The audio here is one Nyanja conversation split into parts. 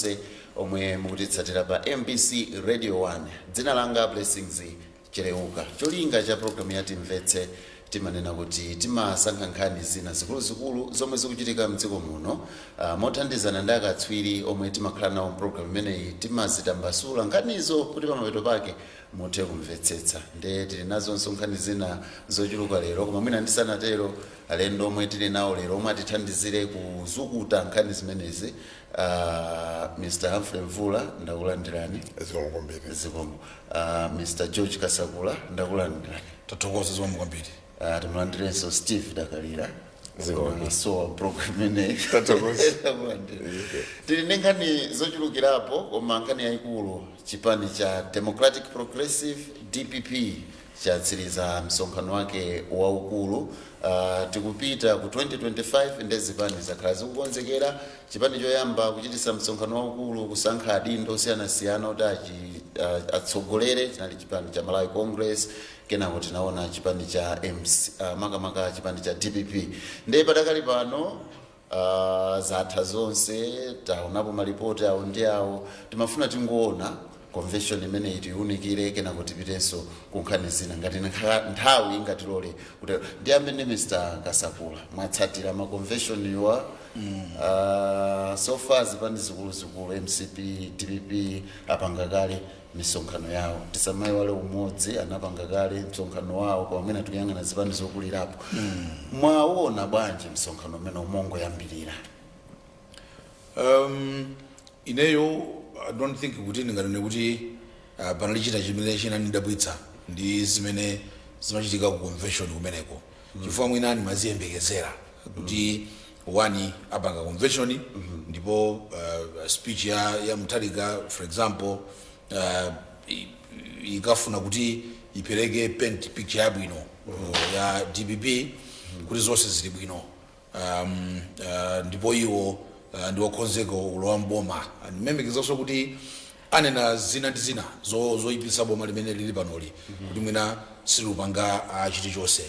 nonse omwe mukutitsatira pa MBC Radio 1. Dzina langa Blessings Chereuka. Cholinga cha programu ya Timvetse, timanena kuti timasankha nkhani zina zikuluzikulu zomwe zikuchitika mdziko muno, mothandizana ndi akatswiri omwe timakhala nawo mpulogalamu imeneyi, timazitambasula nkhanizo kuti pamapeto pake muthe kumvetsetsa. Nde tili nazonso nkhani zina zochuluka lero, koma mwina ndisanatero, alendo omwe tili nawo lero omwe atithandizire kuzukuta nkhani zimenezi, Mr Humphrey Mvula, ndakulandirani. Zikomo kwambiri. Zikomo. Mr George Kasakula, ndakulandirani. Tathokoza, zikomo kwambiri. Timulandirenso Steve Dakalira. Zikomo. So program imeneyi. Tathokoza. Takulandira. Tili ndi nkhani zochulukirapo, koma nkhani yayikulu, chipani cha Democratic Progressive, DPP, chatsiriza msonkhano wake waukulu. Tikupita ku 2025, ndi zipani zakhala zikukonzekera. Chipani choyamba kuchitisa msonkhano waukulu kusankha adindo osiyanasiyana kuti atsogolere chinali chipani cha Malawi Congress. Kenako tinaona chipani cha MC, makamaka chipani cha DPP. Ndiye padakali pano zatha zonse, taonapo malipoti awo ndi awo. Timafuna tingoona convention imeneyi, tiunikire, kenako tipitenso ku nkhani zina ngati nthawi ingatilole. Kuti ndiyambe ndi Mr Kasakula, mwatsatira ma convention iwa. So far zipani zikuluzikulu, MCP, DPP, apanga kale misonkhano yawo. Tisamayiwale Umodzi anapanga kale msonkhano wawo, koma mwina tikuyang'ana zipani zokulirapo. Mwaona bwanji msonkhano umene umongoyambirira? Ineyo I don't think kuti ndinganene kuti panali china chimene chinandidabwitsa ndi zimene zimachitika ku convention kumeneko, chifukwa mwina ndimaziyembekezera kuti one apanga convention ndipo speech ya Mutharika, for example, ikafuna kuti ipereke paint picture yabwino ya DPP kuti zonse zili bwino, ndipo iwo ndi okonzeka kulowa mboma. Ndimembekezanso kuti anena zina ndi zina zoyipitsa boma limene lili panoli, kuti mwina silupanga chilichonse.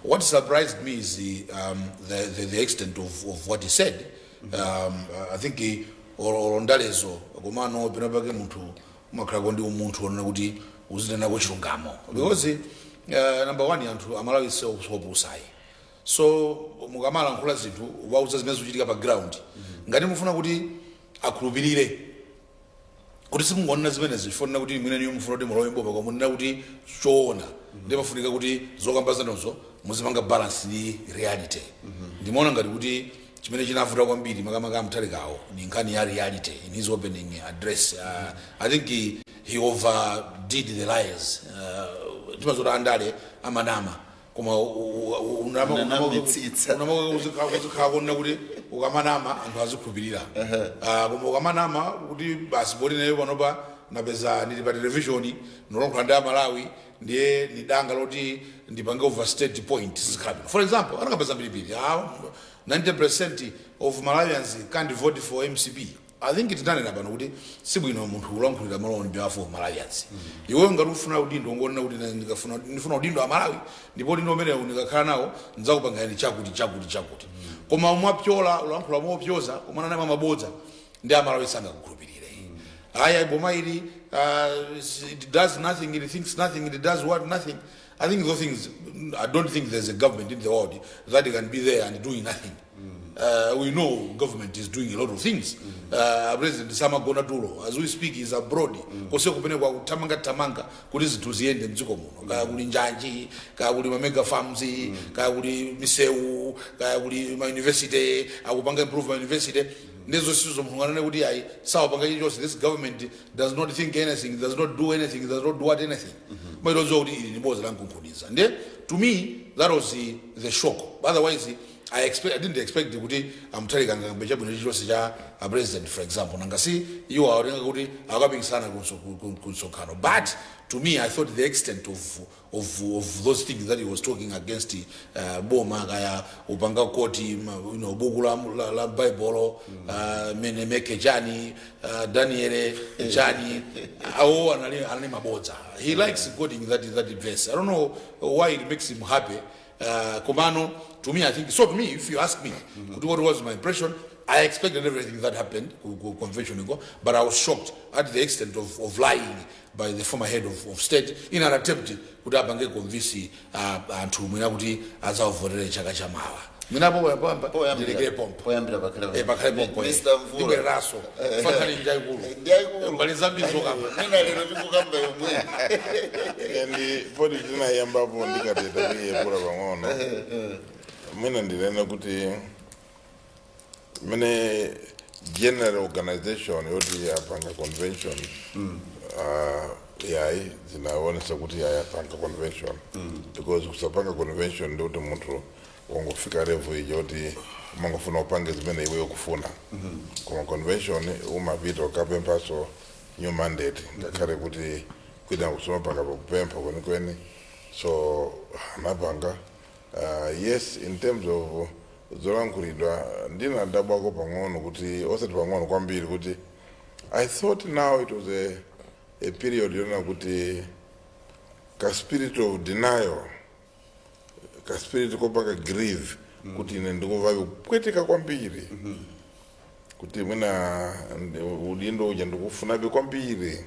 What surprised me is the extent of what he said. I think olondalezo, komano pena pake munthu umakhalako ndi umunthu onena kuti uzinenako chilungamo, because number one, anthu Amalawi siopusayi. So mukamalankhula zinthu, wauza zimene zikuchitika pa ground, ngati mufuna kuti akhulupirire kuti simungonena zimenezi chifonena kuti mwina niyo mufuna kuti mulowe mboma, koma munena kuti choona, ndiye pafunika kuti zokamba zanozo muzipanga balance ndi reality. Ndimaona ngati kuti chimene chinavuta kwambiri makamaka Mutharikawo ni nkhani ya reality in his opening address. I think he overdid the lies. Timazoti andale amanama, koma Unanamitsitsa. Uzikhala kuonera kuti ukamanama anthu azikhulupirira. Ah, koma ukamanama kuti basi poti nayo panopa napeza ndili pa television nolonkhula ndi Amalawi, ndiye ni danga loti ndipange overstate point, sizikhala bwino. For example, anakapeza mbiripiri, 90% of Malawians can't vote for MCP. I think tinanena pano kuti sibwino munthu kulankhulira malo on behalf of Malawians. Iweyo ngati ufuna udindo, ungonena kuti ine ndikafuna, ndifuna udindo a Malawi, ndipo udindo umenewu ndikakhala nawo ndidzakupangani chakuti, chakuti, chakuti. Koma mwapyola ulankhula mopyoza, umanena mabodza, ndi Amalawi sangakukhulupirire. Aya, boma ili it does nothing, it thinks nothing, it does what? Nothing. I think those things, I don't think there's a government in the world that can be there and doing nothing. We know government is doing a lot of things. President samagona tulo. As we speak, is abroad. Kose kumene kwa kutamanga tamanga kuti zinthu ziyende mdziko muno. Kaya kuli njanji, kaya kuli ma mega farms, kaya kuli misewu, kaya kuli ma university, akupanga improve ma university. Ndizo sizo munthu anene kuti ayi, sawapanga chilichonse. This government does not think anything, does not do anything, does not do what anything. Maitodziwa kuti ili ni bodza lankunkhuniza. Ndiye to me that was the shock. Otherwise I didn't expect kuti a Mutharika angakambe chabwino chilichonse cha a president, for example. Nangasi iwo awatenga kuti akapikisana ku msonkhano. But to me I thought the extent of those things that he was talking against boma, kaya upanga quote buku la Bible, mene meke chani, Daniel chani, awo anali mabodza. He likes quoting that verse. I don't know why it makes him happy. Komano to me, I think so, to me, if you ask me kuti what was my impression, I expected everything that happened ku convention iko, but I was shocked at the extent of lying by the former head of state in an attempt kuti apange convince anthu mwina kuti azawavotere chaka chamawa. Mwinapo poyamba ndilekere pompo. Poyambira pakhale. Pakhale pompo. Mr Mvula. Ndibwereraso fankhani njaikulu. Ndiyayikulu. Mbali zambiri zokamba. Mwina lero tikukamba yomwe. And poti tinayambapo ndikateta kuyepula pang'ono, mwina ndinene kuti mene general organization yoti yapanga convention, yayi, zinaonesa kuti yayapanga convention, because kusapanga convention ndikuti munthu wangofika level ija kuti umangofuna upange zimene iwe ukufuna. Koma convention umapita ukapemphaso new mandate, ngakhale kuti kwina kusomapanga pakupempha kwenikweni. So anapanga. Yes, in terms of zolankhulidwa, ndinadabwako pang'ono kuti, osati pang'ono, kwambiri, kuti I thought now it was a period yona kuti ka spirit of denial, ka spirit kopanga grieve, kuti ine ndikumva kupweteka kwambiri kuti mwina udindo uja ndikufunabe kwambiri.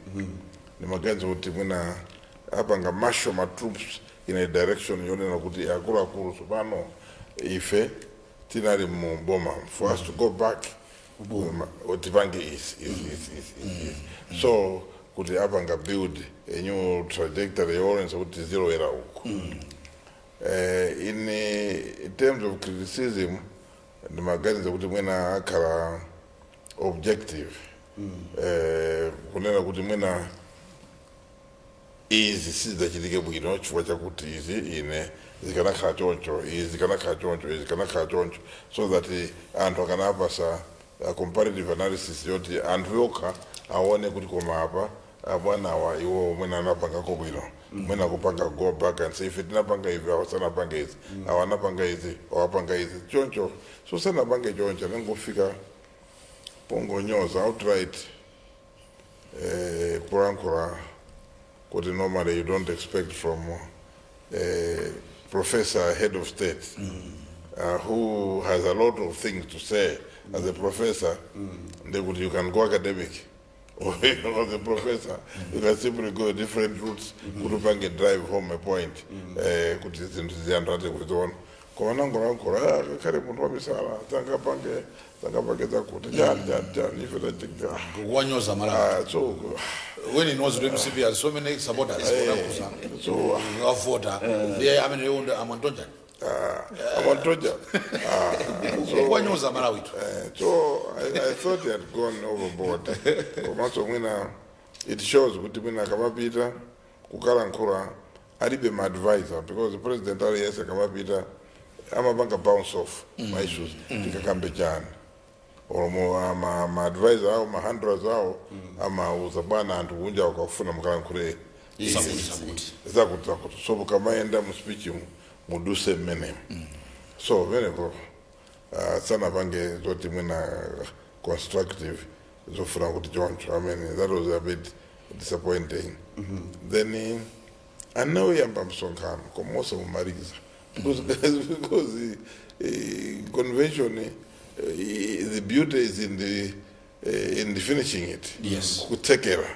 Ndimaganiza kuti mwina apanga marshal ma troops in a direction yonena kuti akuluakulu, tsopano ife tinali mu boma, for us to go back tipange izi, izi, izi, izi, izi. So kuti apanga build a new trajectory yoonesa kuti tizilowera uku. In terms of criticism, ndimaganiza kuti mwina akhala objective, kunena kuti mwina izi sizidachitike bwino chifukwa chakuti izi, ine zikanakhala choncho, izi zikanakhala choncho, izi zikanakhala choncho, so that anthu akanapasa comparative analysis yoti anthu yokha aone kuti koma apa abwanawa iwo mwina anapangako bwino, mwina kupanga go back and say ife tinapanga ivi, awa sanapanga izi, awa anapanga izi, awapanga izi choncho. So sanapange choncho, anangofika pongonyoza outright, kulankhula kuti normally you don't expect from a professor head of state who has a lot of things to say as a professor. Ndekuti you can go academic or as a professor you can simply go different routes kuti upange drive home a point, kuti zinthu ziyanthu ati kuziona. Koma nangolankhula kakhale munthu wamisala, sangapange, sangapange zakuti chani chani chani, ife tachitika. Kuwanyoza Malawi So when he knows the MCP has so many supporters, kunakuza so wavota ndiye amene iwo amwantonjani. Amantoja. So Kuwanyoza Malawi tu. So I thought he had gone overboard. Komanso mwina it shows kuti mwina akamapita kukalankhula alibe ma advisor, because the president aliyese akamapita amapanga bounce off ma issues, tikakambe chani, olomo ma advisor awo, ma handlers awo amauza, "Bwana, anthu kunja wakafuna mukalankhule Zakuti, zakuti. zakuti, zakuti." So mukamayenda mu speech mu muduse mmenemo. So venepo sanapange zoti mwina constructive zofuna kuti choncho. I mean, that was a bit disappointing. Then anawuyamba msonkhano koma osamumaliza, because convention, the beauty is in the finishing it. Kutekera.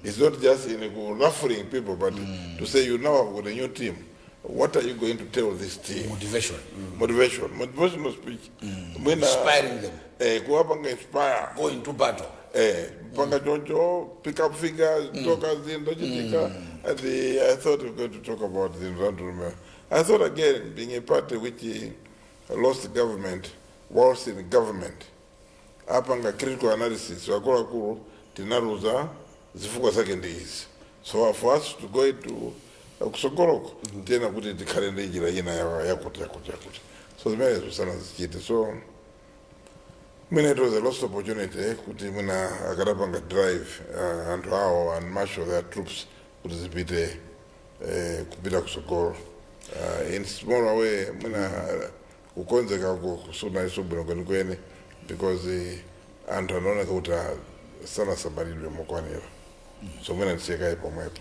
It's not just in ruffling people, but to say you now have got a new team. What are you going to tell this team? Motivation. Motivation, motivational speech. Mwina Inspiring them. Kuwapanga inspire. Go into battle. Panga choncho, pick up figures, talk zinthu chitika. And I thought we were going to talk about the environment. I thought again, being a party which lost the government whilst in government, apanga critical analysis, akuluakulu, tinaluza, zifukwa zake ndi izi, so for us to go into kusogoloko tiyena kuti tikhale ndi njira ina yakuti, yakuti, yakuti. So zimenezo sanazichite. So mwina it was a lost opportunity, kuti mwina akadapanga drive anthu awo and marshal their troops kuti zipite, kupita kusogolo. In small way, mwina kukonzeka kusuna bwino kwenikweni, because anthu anaoneka kuti sanasamalidwe mokwanira. So mwina ndisiyekayi pomwepo.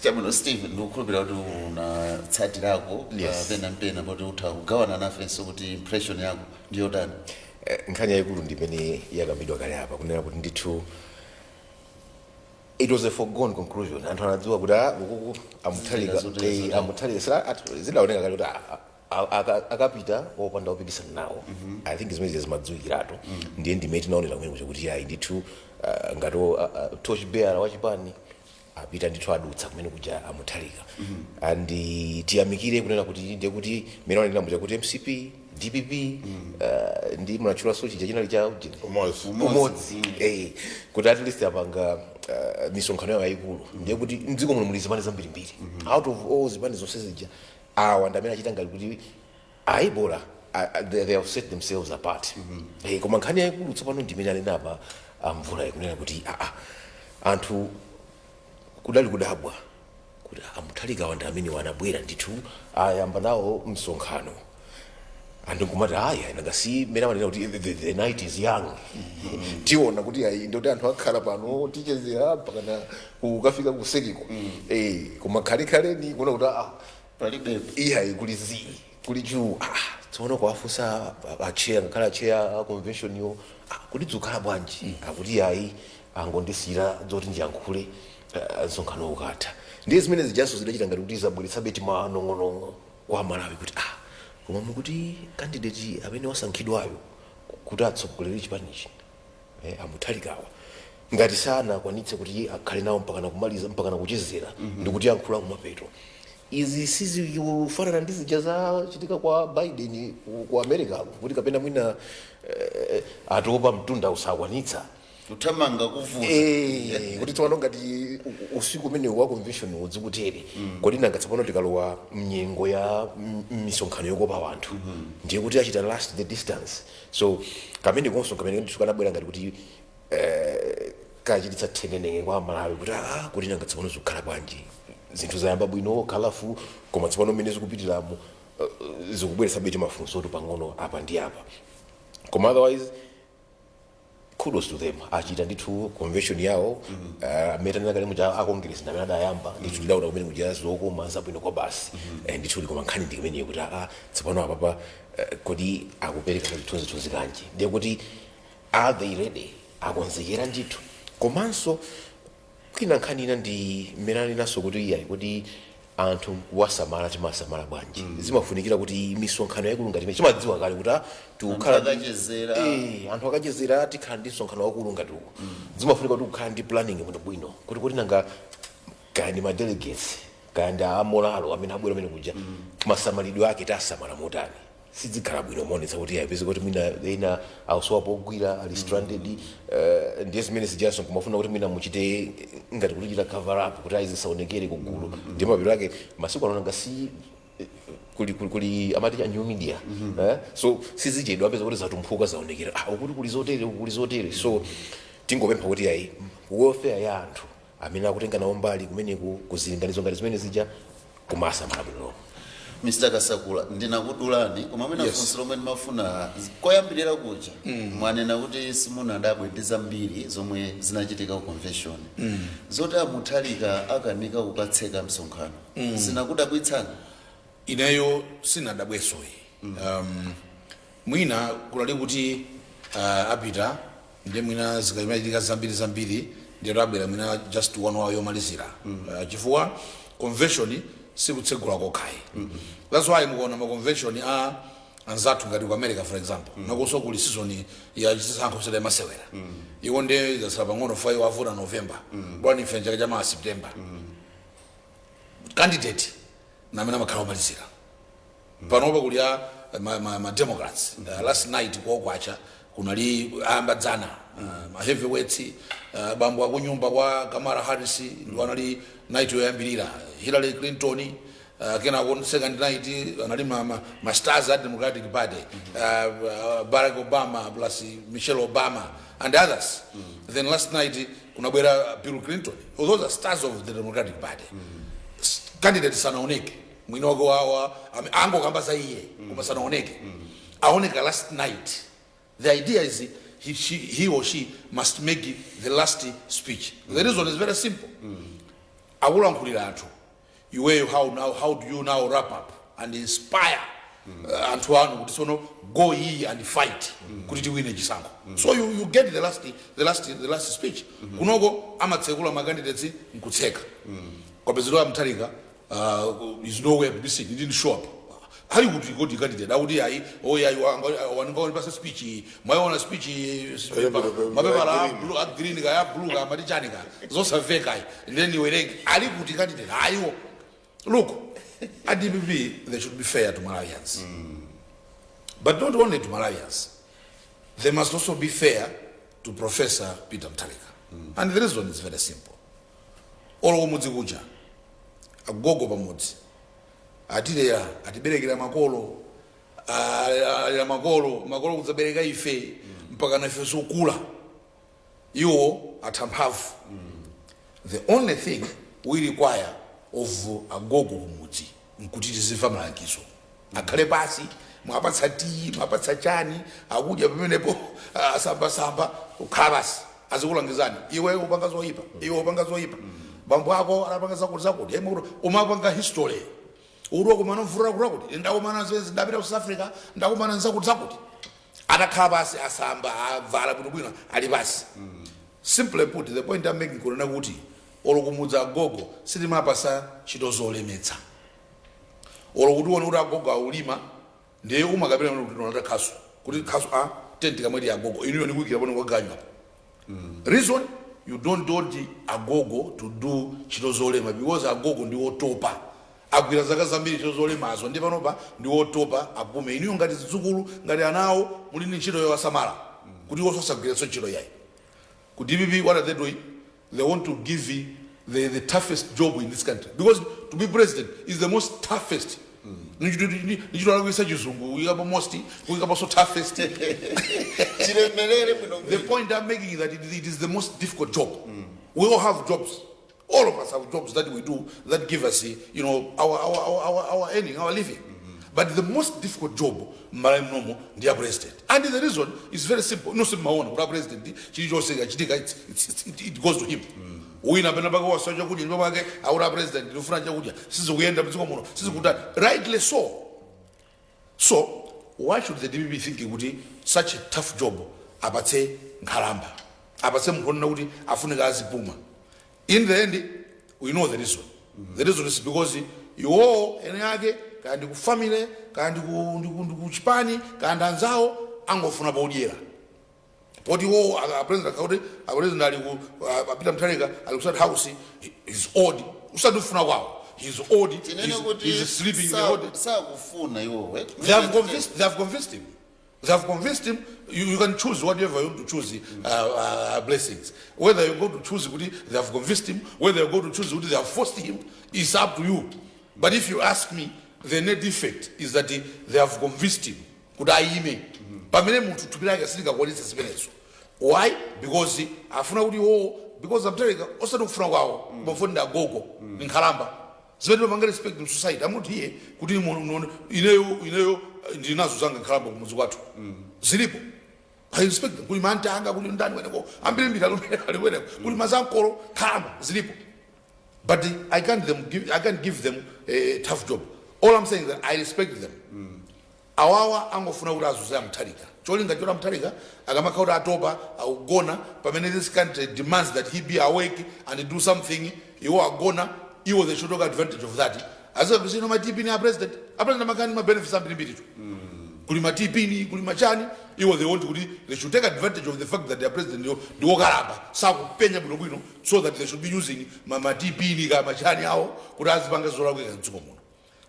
Chabwino, Steve, ndikukhulupirira kuti unatsatirako. Yes. Pena mpena poti utha kugawana nafenso kuti impression yako ndiyotani. Nkhani yayikulu ndimene yakambidwa kale apa, kunena kuti ndithu it was a foregone conclusion. Anthu anadziwa kuti ukuku amuthalika. Zotere, zotere. Amuthalika zidaoneka kale kuti akapita opanda opikisana nawo. I think zimene zimadziwikiratu. Ndiye ndimene tinaonera kumene kuja kuti ayi ndithu, ngati torch bearer wachipani apita ndithu, adutsa kumene kuja amuthalika. And tiyamikire kunena kuti ndiye kuti mmene wanena muja kuti MCP, DPP, ndi munatchulanso chija chinali cha ujeni. Umodzi. Umodzi, kuti at least apanga misonkhano yawo yayikulu. Ndiye kuti mdziko muno muli zipani zambirimbiri. Out of all zipani zonse zija, awa ndi amene achita ngati kuti ayi bola, they have set themselves apart. Koma nkhani yayikulu tsopano ndimene anena apa amvula, ikunena kuti anthu kudali kudabwa kuti amuthalika ndi amene wanabwera ndithu, ayamba nawo msonkhano. Anthu nkumati aya nanga si mmene amanena kuti the night is young, tiona kuti ayi ndoti anthu akhala pano tichezera pakana kukafika kusekiko. Koma khalekhaleni kuona kuti Palibepo. Iyayi, kuli zii, kuli juu. Tsono kuwafunsa acheya, ngakhale acheya a convention yo, kuti dzikhala bwanji, akuti ayi, angondisiyira zoti ndiyankhule msonkhano ukatha. Ndiye zimene zijaso zidachita ngati kuti zabweretsabe timanong'onong'o kwa Malawi kuti koma mukuti candidate amene wasankhidwayo kuti atsogolere chipanichi, amuthalikawa, ngati sanakwanitse kuti akhale nawo mpakana kumaliza, mpakana kuchezera ndikuti yankhula kumapeto, izi sizikufanana ndi zija zachitika kwa Biden ku America, kuti kapena mwina atopa, mtunda usakwanitsa. Kuthamanga kuvuta. Kuti tsopano ngati usiku umene wa convention udzikutere, kodi nanga tsopano tikalowa mnyengo ya misonkhano yokopa wanthu, ndiye kuti achita last the distance? So kamene konso kamene ndithu kanabwera ngati kuti kachititsa thenenenge kwa Malawi kuti kuti nanga tsopano zikukhala bwanji? Zinthu zayamba bwino, colourful, koma tsopano mmene zikupitiramo zikubweretsa beti mafunso oti pang'ono apa ndi apa. Koma otherwise, kudos to them, achita ndithu convention yawo. Amene tanena kale muja, a Congress ndi amene adayamba ndithu. Tidaona kumene kuja zokoma zabwino kwa basi. Ndithu koma nkhani ndi imeneyo kuti tsopano apapa, kodi akupereka kachithunzithunzi kanji? Ndiye kuti are they ready? Akonzekera ndithu? Komanso kwina nkhani ina ndi mmene anenaso kuti iyayi, kuti anthu kuwasamala timasamala bwanji? Zimafunikira kuti misonkhano yaikulu ngati imene timadziwa kale kuti tikukhala Anthu akachezera. Anthu akachezera, tikhala ndi msonkhano wakulu ngati uwu, zimafunika kuti kukhala ndi planning bwino bwino kuti nanga kaya ndi ma delegates, kaya ndi amolalo amene abwera amene kuja, masamalidwe ake tasamala motani? Sizikhala bwino moonetsa kuti ayapeze kuti mwina ena awusowa pogwira, ali stranded. Ndiye zimene zijaso kumafuna kuti mwina muchite ngati kuti cover up kuti ayizisaonekere kugulu. Ndiye mapiro ake masiku ano nanga si kuli amati cha new media, So sizichedwa apeza kuti zatumphuka, zaonekera, ukuti kuli zotere, uku kuli zotere. So tingopempha kuti ayi, welfare ya anthu amene akutenga nawo mbali kumeneku kuzilinganizo ngati zimene zija, kumasamala bwino. Mr Kasakula, ndinakudulani, koma mwina funso lomwe ndimafuna koyambirira kuja, mwanena kuti simunadabwe ndi zambiri zomwe zinachitika ku convention. Zoti amuthalika akanika kukatseka msonkhano, zinakudabwitsani? Ineyo sinadabwesoyi. Mwina kunali kuti apita, ndiye mwina zikachitika zambiri zambiri, ndiye abwera mwina just one hour yomalizira, chifukwa convention sikutsegula kokhayi. That's why mukaona ma convention a anzathu ngati ku America, for example, nakonso kuli season ya chisankho sida masewera. Iwo ndiye zasala pang'ono fa iwo avota November, bwana, ife chaka cha ma September. Candidate namene amakhala omalizira. Panopa kuli a ma Democrats, last night kwakwacha kunali ayambadzana ma heavyweights, bambo akunyumba kwa Kamala Harris ndi anali night yoyambirira, Hillary Clinton, kenako second night anali ma stars a Democratic Party, Barack Obama plus Michelle Obama and others. Then last night kunabwera Bill Clinton. All those are stars of the Democratic Party. Candidate sanaoneke, mwini wake wawa angokamba za iye, koma sanaoneke. Aoneka last night. The idea is he or she must make the last speech. The reason is very simple. Akulankhulira anthu iweyo. How do you now wrap up and inspire? Anthu anu kuti sono go ye and fight kuti tiwine chisankho. So you get the last speech. Kunoko amatsekula ma candidates nkutseka. Kwapezedwa Mutharika is nowhere to be seen. He didn't show up. Ali kuti kodi candidate akuti ayi, oyayi, waningawonipasa speech iyi, mwayiona speech iyi, mapepala a blue, a green ka, ya blue ka, mati chani ka, zosamveka ayi, then iwerenge. Ali kuti candidate? Ayiwo. Look, at DPP, they should be fair to Malawians, but not only to Malawians, they must also be fair to Professor Peter Mutharika. And the reason is very simple. Olo kumudzi kuja, agogo pamudzi atilera, atiberekera makolo, alera makolo, makolo kudzabereka ife, mpaka na ife sokula, iwo atha mphamvu. The only thing we require of agogo kumudzi nkuti tizimva malangizo. Akhale pasi, mwapatsa tiyi, mwapatsa chani, akudya pamenepo, asambasamba, kukhala pasi, azikulangizani: iwe upanga zoyipa, iwe upanga zoyipa, bambo ako anapanga zakuti zakuti, ema kuti umapanga history uri wakumana mvura kuti ndakumana zezi, ndapita ku South Africa, ndakumana zakuti zakuti. Atakhala pasi, asamba, avala bwinobwino, ali pasi. Simply put, the point I'm making kunena kuti olo kumudza agogo sitimapasa ntchito zolemetsa. Olo kuti uone kuti agogo aulima, ndiye umakapita kuti tonata khasu, kuti khasu a tenti kamweti agogo inuyo ndikuyikira pano kwaganywa. Reason you don't want agogo to do ntchito zolema, because agogo ndi otopa, agwira zaka zambiri ntchito zolemazo, ndi panopa ndi otopa, apume. Inuyo ngati zidzukulu, ngati anawo, muli ndi ntchito yowasamala kuti iwo sasagwiranso ntchito yayi. Ku DPP, what are they doing? They want to give you the toughest job in this country, because to be president is the most toughest. Ndichitola chizungu kuyikapo most, kuyikaponso toughest. Chilemelere bwino. The point I'm making is that it is the most difficult job. We all have jobs. All of us have jobs that we do that give us our earning, our living. But the most difficult job m'Malawi munomo ndi ya president. And the reason is very simple. No simaona kuti president chilichonse chachitika, it goes to him. Wina pena pake wasowa chakudya, ndipo pake akuti president, ndikufuna chakudya, sizikuyenda mdziko muno, sizikuta. Rightly so. So why should the DPP think kuti such a tough job apatse nkhalamba, apatse munthu onena kuti afunika azipuma? In the end, we know the reason. The reason is because iwowo ene ake, kaya ndi ku family, kaya ndi ku chipani, kaya ndi anzawo, angofuna podyera poti iwowo a president akakuti a president ali ku a Peter Mutharika ali ku State House, is old, usati ufuna kwawo, he's old. Tinene kuti He's sleeping in the hotel. Sakufuna iwowe. They have convinced him. They have convinced him. You can choose whatever you want to choose, blessings. Whether you go to choose kuti they have convinced him, whether you go to choose kuti they have forced him, it's up to you. But if you ask me, the net effect is that they have convinced him kuti ayime pamene munthu thupi lake silingakwanitse zimenezo. Why? Because afuna kuti iwowo, because Amutharika osati kufuna kwawo, koma ndi agogo, ndi nkhalamba zimene timapanga respect in society. I'm not here kuti ineyo ndinazo zanga nkhalamba kumudzi kwathu zilipo. I respect them. Kuli mantanga, kuli ndani kweneko, ambirimbiri ali kweneko, kuli mazankolo, nkhalamba zilipo. But I can't give them a tough job. All I'm saying is that I respect them. Awawa angofuna kuti azuze Amutharika, cholinga choti Amutharika akamakhala kuti atopa, akugona, pamene this country demands that he be awake and do something, iwo agona. Iwo they should take advantage of that. Azikagwisino ma TPIN a president, a president amakani ma benefits ambirimbiri tu, kuli ma TPIN, kuli machani. Iwo they want kuti they should take advantage of the fact that their president ndi wokalamba, sakupenya bwinobwino, so that they should be using ma TPIN ka machani awo kuti azipanga zolakwika mdziko muno.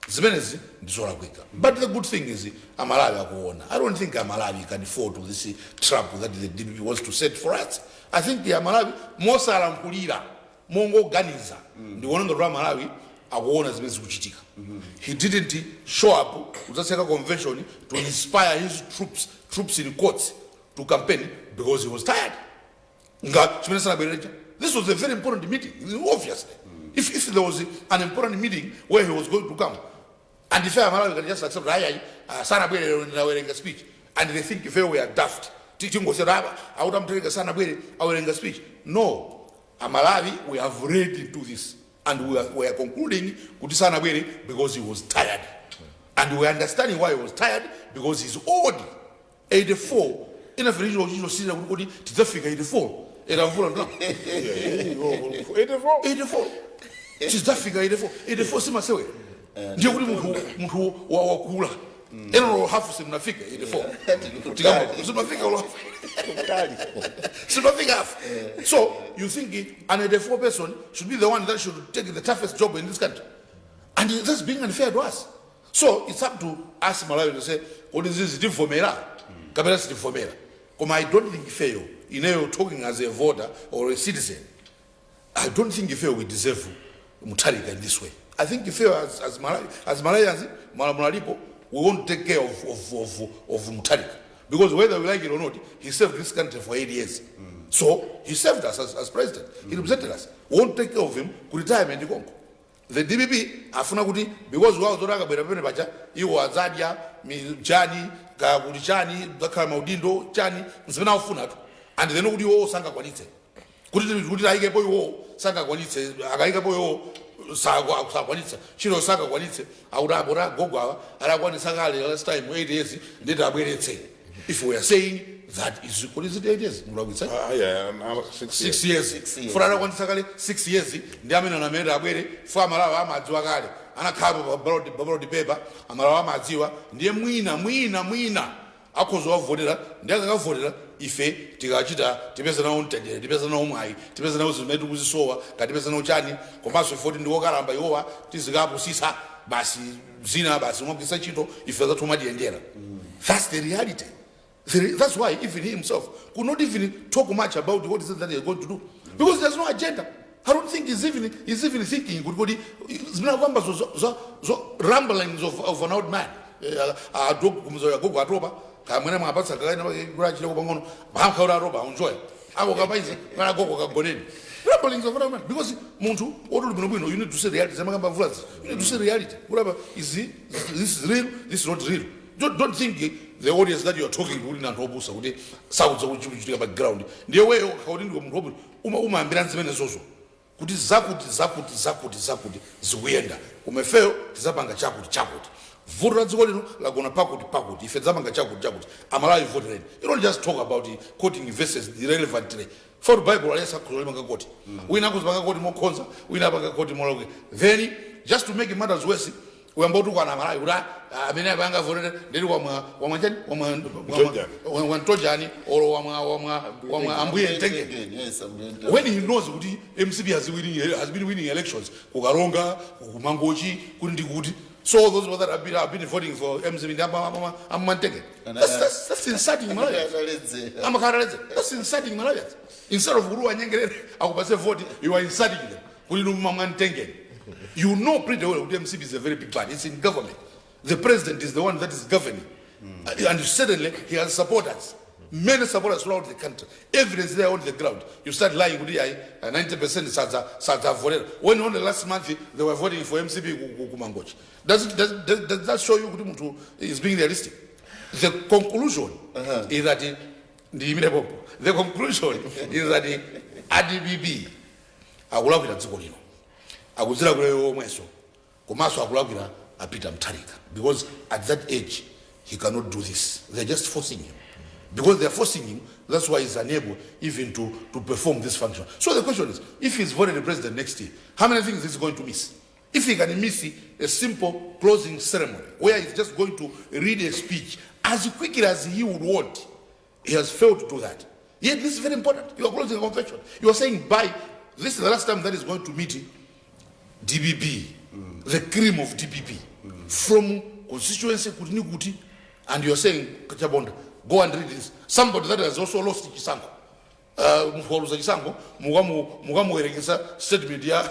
Zimenezi ndizolakwika. But the good thing is Amalawi akuona. I don't think Amalawi can fall to this trap that the DPP wants to set for us. I think the Amalawi, mosalankhulira, mongoganiza, ndikuona ngati Amalawi akuona zimene zikuchitika. He didn't show up kudzatseka convention to inspire his troops, troops in quotes, to campaign because he was tired. Nga chimene sanabwererecha, this was a very important meeting. Obviously, if there was an important meeting where he was going to come, and if Amalawi can just accept ayi, sanabwere, nawerenga speech, and they think if we are daft, tingosera apa akuti Amutharika sanabwere, awerenga speech. No, Amalawi, we have read into this and we are concluding kuti sanabwere because he was tired. And we understanding why he was tired, because he's old. 84. Inafirijiro chichosirira kuti tidzafika 84. Era mvula ndla. 84. 84. Tidzafika 84. 84 simasewera. Ndiye kuti munthu wakula. Eno hafu simnafika 84. Tikamba simnafika ulo. Simnafika hafu. So you think an 84 person should be the one that should take the toughest job in this country? And that's being unfair to us. So it's up to us Malawi to say, what is this tivomera? Kapena sitivomera. Koma I don't think fair. Ineyo talking as a voter or a citizen, I don't think ifeyo we deserve Mutharika in this way. I think ifeyo as Malawians, Malamulalipo, we won't take care of Mutharika. Because whether we like it or not, he served this country for 8 years. So he served us as president. He represented us. We won't take care of him ku retirement konko. The DPP afuna kuti because wawo zoti akabwera pamene paja iwo adzadya chani kakuti chani dzakhala maudindo chani zimene akufunatu, and then kuti iwowo sangakwanitse kuti ayikepo iwowo sangakwanitse, akayikepo iwowo sakwanitsa chilo sangakwanitse, akuti abora gogo awa adakwanitsa kale last time 8 years, nditi abweretse. If we are saying that is, what is it, 8 years mulakwitsa? Ah, yeah, another 6 6 years. years. Six years. Funa adakwanitsa kale 6 years, ndi amene anamene abwere fo Amalawi amadziwa kale anakhalapo pa ballot paper, Amalawi amadziwa, ndiye mwina mwina mwina akhoza wavotera, ndi akakavotera ife tikachita tipeza nawo mtendere, tipeza nawo mwayi, tipeza nawo zimene tikuzisowa, katipeza nawo chani, komanso ifoti ndi wokalamba iwowa tizikapusisa basi zina basi mwagwisa ntchito ife zathu matiyendera. That's the reality. That's why even he himself could not even talk much about what is it that he's going to do, because there's no agenda. I don't think he's even thinking kuti zimene kwamba zo ramblings of an old man. Agogo atopa kamwene mwapatsa kakaina kurachira pang'ono pamkhaura atopa aunjoya ako kapaizi kana gogo kagoneni, ramblings of an old man, because munthu wotuli bwinobwino, you need to say reality. Zamakamba mvulazi, you need to say reality kurapa is this is real, this is not real. Don't think the audience that you are talking to uli anthu opusa kuti saudza kuchitika background. Ndiye weyo kakuti ndiwe munthu wabwino umayambira zimene zozo kuti zakuti zakuti zakuti zakuti zikuyenda kumefeyo, tizapanga chakuti chakuti, vuto la dziko lino lagona pakuti pakuti, ife tizapanga chakuti chakuti, Amalawi votereni. You don't just talk about it, quoting verses irrelevantly for Bible. Aliyesa kuzolimanga koti wina akuzipanga koti mokhonza, wina apanga koti moloke. Then just to make matters worse, uyamba utukwana Amalawi kuti amene apanga votere ndeti wamwa wamwa chani, wamwa Mtojani. Wamtojani olo wamwa ambuye mtengeni. Yes, ambuye mtengeni. When he knows kuti MCP has been winning elections kuKaronga, kuMangochi, kuti ndi kuti, so those people that have been voting for MCP ndi amamanteke. That's insulting Malawians. Ataledzera. Amakhalалedza. That's insulting Malawians. Instead of kuti wanyengerere akupase vote, you are insulting them kuti inu mamwantengeni. You know pretty well kuti MCP is a very big party. It's in government. The president is the one that is governing. And suddenly he has supporters, many supporters throughout the country. Evidence there on the ground. You start lying kuti ayi 90% sadzavotera when only last month they were voting for MCP kuMangochi. Does that show you kuti munthu is being realistic? The conclusion is that, ndiyimire popo, the conclusion is that a DPP akulakwira dziko lino, akudzilakwira iwo omwenso, komanso akulakwira a Peter Mutharika, because at that age he cannot do this. They're just forcing him. Because they're forcing him, that's why he's unable even to perform this function. So the question is, if he's voted the president next year, how many things is he going to miss? If he can miss a simple closing ceremony where he's just going to read a speech as quickly as he would want, he has failed to do that. Yet this is very important. You are closing a convention. You are saying bye. This is the last time that he's going to meet DPP, the cream of DPP, from constituency kuti ni kuti, and you are saying, "Chabonda, go and read this." Somebody that has also lost chisankho. Munthu waluza chisankho, mukamuwerengesa statement ya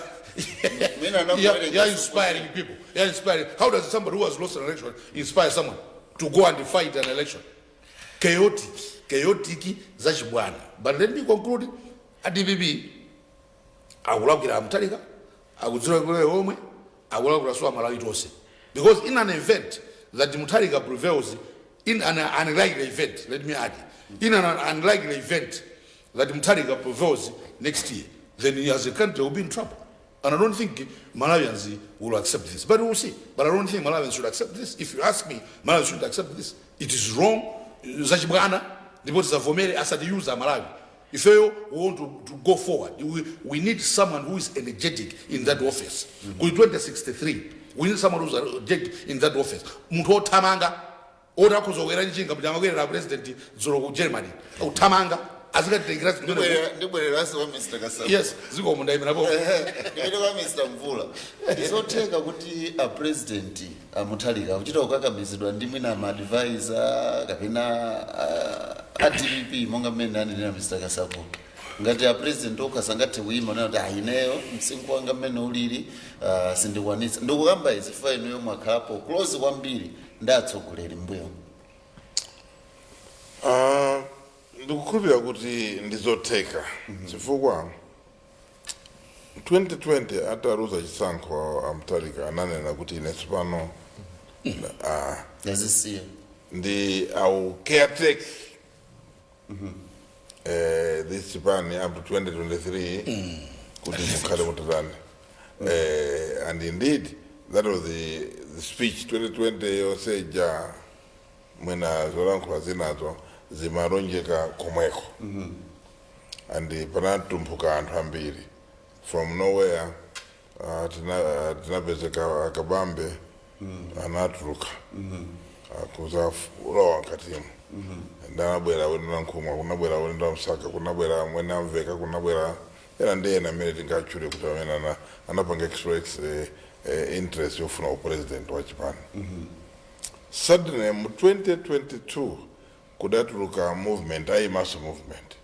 Mwina anamuwerengesa ya inspiring people. Ya inspiring. How does somebody who has lost an election inspire someone to go and fight an election? Chaotic, chaotic zachibwana. But let me conclude. A DPP akulakwira Mutharika, akudzilakwira omwe, akulakwira so Amalawi tonse, because in an event that Mutharika prevails, in an unlikely event, let me add, in an unlikely event that Mutharika prevails next year, then he as a country will be in trouble. And I don't think Malawians will accept this. But we'll see. But I don't think Malawians should accept this. If you ask me, Malawians should accept this. It is wrong. Zachibwana, ndipo tisavomere asatiyuza Malawi. Ifeyo, we want to go forward. We need someone who is energetic in that office. Kuli 2063, we need someone who is energetic in that office. Munthu othamanga, oti akhoza kukwera njinga kuti amakwerera president dzulo ku Germany. Uthamanga, azikatitengera zimene. Ndibwereranso kwa Mr Kasakula. Yes, zikomo, ndayimirapo. Ndipite kwa Mr Mvula. Ndizotheka kuti a President a Mutharika akuchita kukakamizidwa ndi mwina ma advisor kapena a DPP, monga mmene anenera Mr Kasakula? Ngati a President okha sangathe kuyima nena kuti, "Ah, ineyo msinkhu wanga mmene ulili, sindikwanitsa." Ndikukamba izi fa inuyo mwakhalapo close kwambiri ndi atsogoleri mbuyo. Ah, ndikukhulupirira kuti ndizotheka, chifukwa 2020 ataluza chisankho, a Mutharika ananena kuti, "Ine tsopano Yazisiya. ndi I will caretake this chipani up to 2023 kuti mukhale mutatani." And indeed that was the speech 2020 yonseja. Mwina zolankhula zinazo zimalonjeka komweko and panatumphuka anthu ambiri from nowhere. Tinapezeka akabambe anatuluka kuza lowa mkatimu, ndanabwera wena Nkhumwa, kunabwera wenda Msaka, kunabwera mwena Mveka, kunabwera ena ndi ena amene tingatchule kuti amene anapanga express interest yofuna upresident wa chipani. Suddenly mu 2022 kudatuluka movement, ayimaso movement,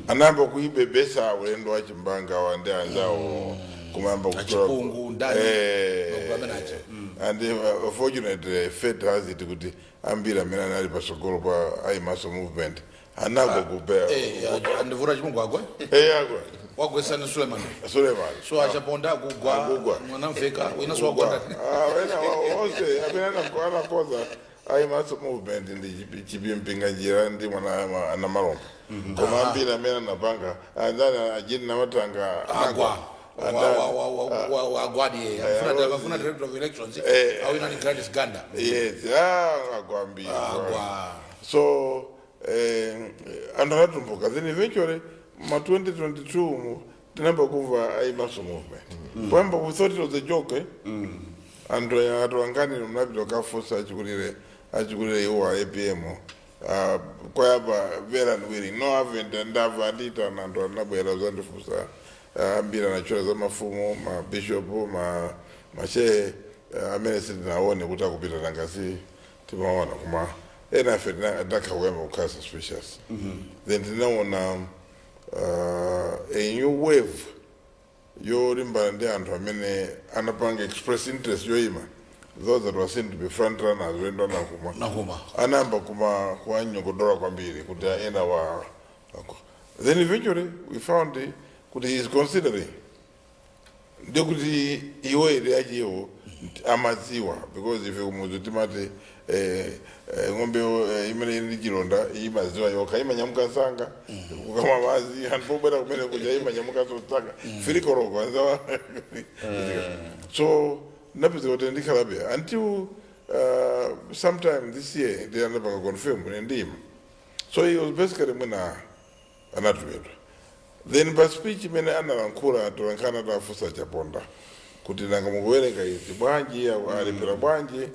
anayamba kuibebesa ulendo wa Chimbanga wa ndi anzawo kumayamba kutola- Achipungu, ndani, magulu amene aja. And fortunately, fate has it kuti ambiri amene anali pasogolo pa ayimaso movement anagwa kupea. Andivura Chipungu agwa. Agwa. Wagwesani Suleiman. Suleiman. So achaponda kugwa. Akugwa. Mwanamveka wina so wagwa. Ah, wena onse amene anakoza ayimaso movement ndi Chipimpinga njira ndi mwana anamalomba, koma ambiri amene anapanga andani ajini namatanga Agwa. Agwadi afuna director of elections awina ni Gladys Ganda. Yes, ah, agwa ambiri. Agwa. So anthu anatumbuka. Then eventually ma 2022 tinayamba kumva ayimaso movement. Poyamba we thought it was a joke, eh? Anthu atoangani mnapita kukafunsa achikulire iwo a APM, kwayamba very unwilling, no haven't ndamva andiyitana, anthu anabwera uzandifunsa, ambiri anachula za mafumu, mabishopu, mashehe, amene sitinaone kuti akupita nangasi timaona, koma ena afe tinakha kuyamba kukhala suspicious. Then tinaona a new wave yolimbana ndi anthu amene anapanga express interest yoyima, those that were seen to be front runners, ulendo anakuma Nakuma. Anayamba kuma kuwanyogodola kwambiri kuti ena wa. Then eventually we found kuti he is considering, ndikuti iwo ere yachiwo amadziwa, because ife kumuzi timati ng'ombe imene ili ndi chilonda imadziwa yokha, imanyamuka nsanga kukamwa madzi. Anthu pobwera kumene kuja imanyamuka sosanga filikoroko anzawa. So napeza kuti ndikhalabe until sometime this year ndi anapanga confirm ine ndima. So he was basically mwina anatumidwa. Then pa speech imene analankhula, atolankhana atafunsa Chaponda kuti, "Nanga mukuwerenga izi bwanji? Alipira bwanji?"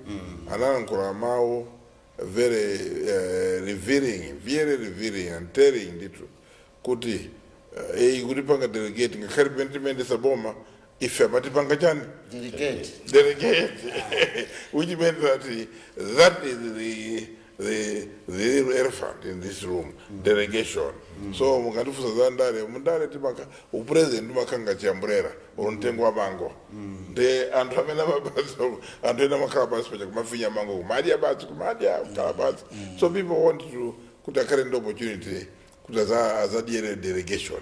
Analankhula mawu very revealing, very revealing and telling ndithu kuti eyi kutipanga delegate, ngakhale pamene timayendesa boma ife amatipanga chani? Delegate. Delegate, which meant that that is the real elephant in this room, delegation. So mukandifunsa za ndale, mundale timaka upresident umakhanga chiyambulera uli mtengo wa mango, ndi anthu amene amabasa, anthu ena amakhala pansi paja kumafinya mango, kumadya basi, kumadya, kukhala pansi. So people want to kuti akhale ndi opportunity. Kuti azadyere delegation,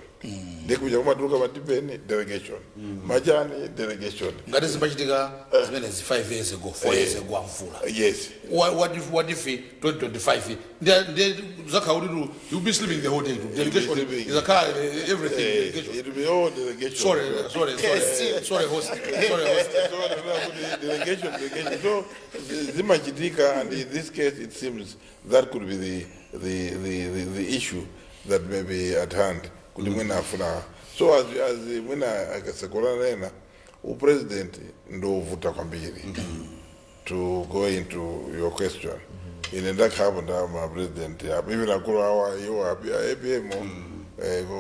ndikuja kumatuluka matipeni delegation, machani delegation. Ngati zimachitika zimenezi 5 years ago, 4 years ago, amvula, what if 2025 ndiye zakhala kuti you'll be sleeping the whole day, delegation sleeping. izakhala everything delegation. It will be all delegation. Sorry, sorry, sorry, sorry host, sorry host. So, kuti delegation, delegation. So zimachitika, and in this case it seems that could be the issue that may be at hand, kuti mwina afuna. So as mwina akasekola nena, upresident ndovuta kwambiri. To go into your question, ine ndakhapo ndama president apo, even akulu awa iwo APM,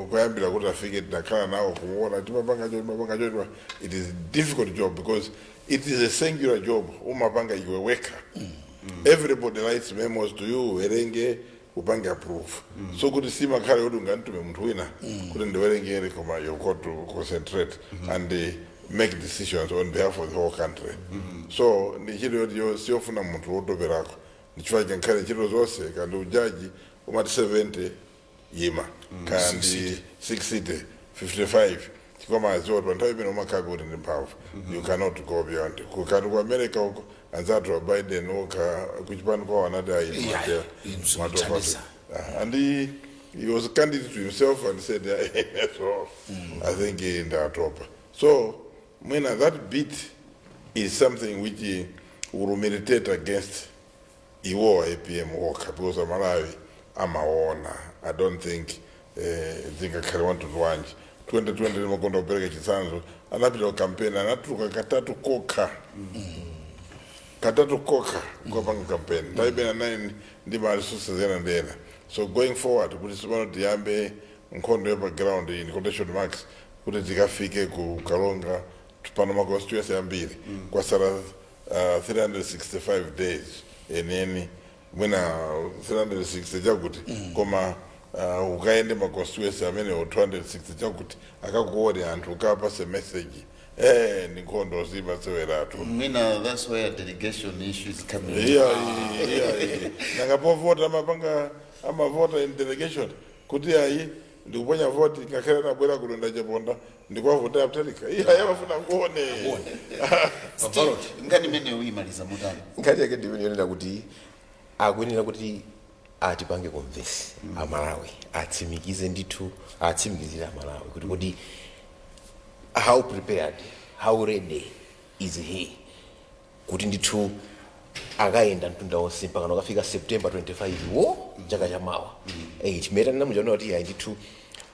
kuyambira kuti afike tinakhala nawo kumuona timapanga cho, timapanga cho. It is a difficult job because it is a singular job, umapanga iwe wekha. Everybody writes memos to you, uwerenge, upange approve. So kuti simakhale kuti unganitume munthu wina kuti ndiwerengere, koma you've got to concentrate and make decisions on behalf of the whole country. So ndi ntchito yoti siyofuna munthu wotoperako. Ndichifukwa chankhale ntchito zonse, kandi ujaji umati 70 yima, kandi 60 55, chikoma aziwa kuti pa nthawi imene umakhala kuti ndi mphamvu, you cannot go beyond. Kukati ku America uko anzathu wa Biden okha kuchipani kwawo anati ayi, Yeah, mwatera. And he was candid to himself and said, "So I think ndatopa." So mwina that bit is something which will militate against iwo APM okha, because Amalawi amaona. I don't think zingakhale wantundu wanji. 2020 limakonda kupereka chitsanzo, anapita ku campaign, anatuluka katatu kokha, katatu kokha kukapanga campaign, nthawi imene 9 ndi ma resources ena ndi ena. So going forward, kuti sipano tiyambe nkhondo ya background in quotation marks, kuti tikafike ku Kalonga, pano ma constituency ambiri kwasala 365 days eneni, mwina 360 chakuti, koma ukaende ma constituency amene 260 chakuti akakuone anthu, ukapase message, ndi nkhondo zimaseweratu. Mwina that's where delegation issue is coming. Iya, nanga povota amapanga, amavota in delegation, kuti ayi, ndikuponya voti ngakhale nabwera kulonda chaponda, ndikuwavota aPtalika. Iya, amafuna kuone. Pa ballot. Nkhani imene uyimaliza mutani? Nkhani yake ndiyonena kuti akuyenera kuti atipange convince Amalawi, atsimikize ndithu, atsimikizire Amalawi kuti how prepared, how ready is he kuti ndithu akayenda mtunda wonse mpaka akafika September 25 wo chaka chamawa. Chimene tinamuchaona kuti ayi ndithu,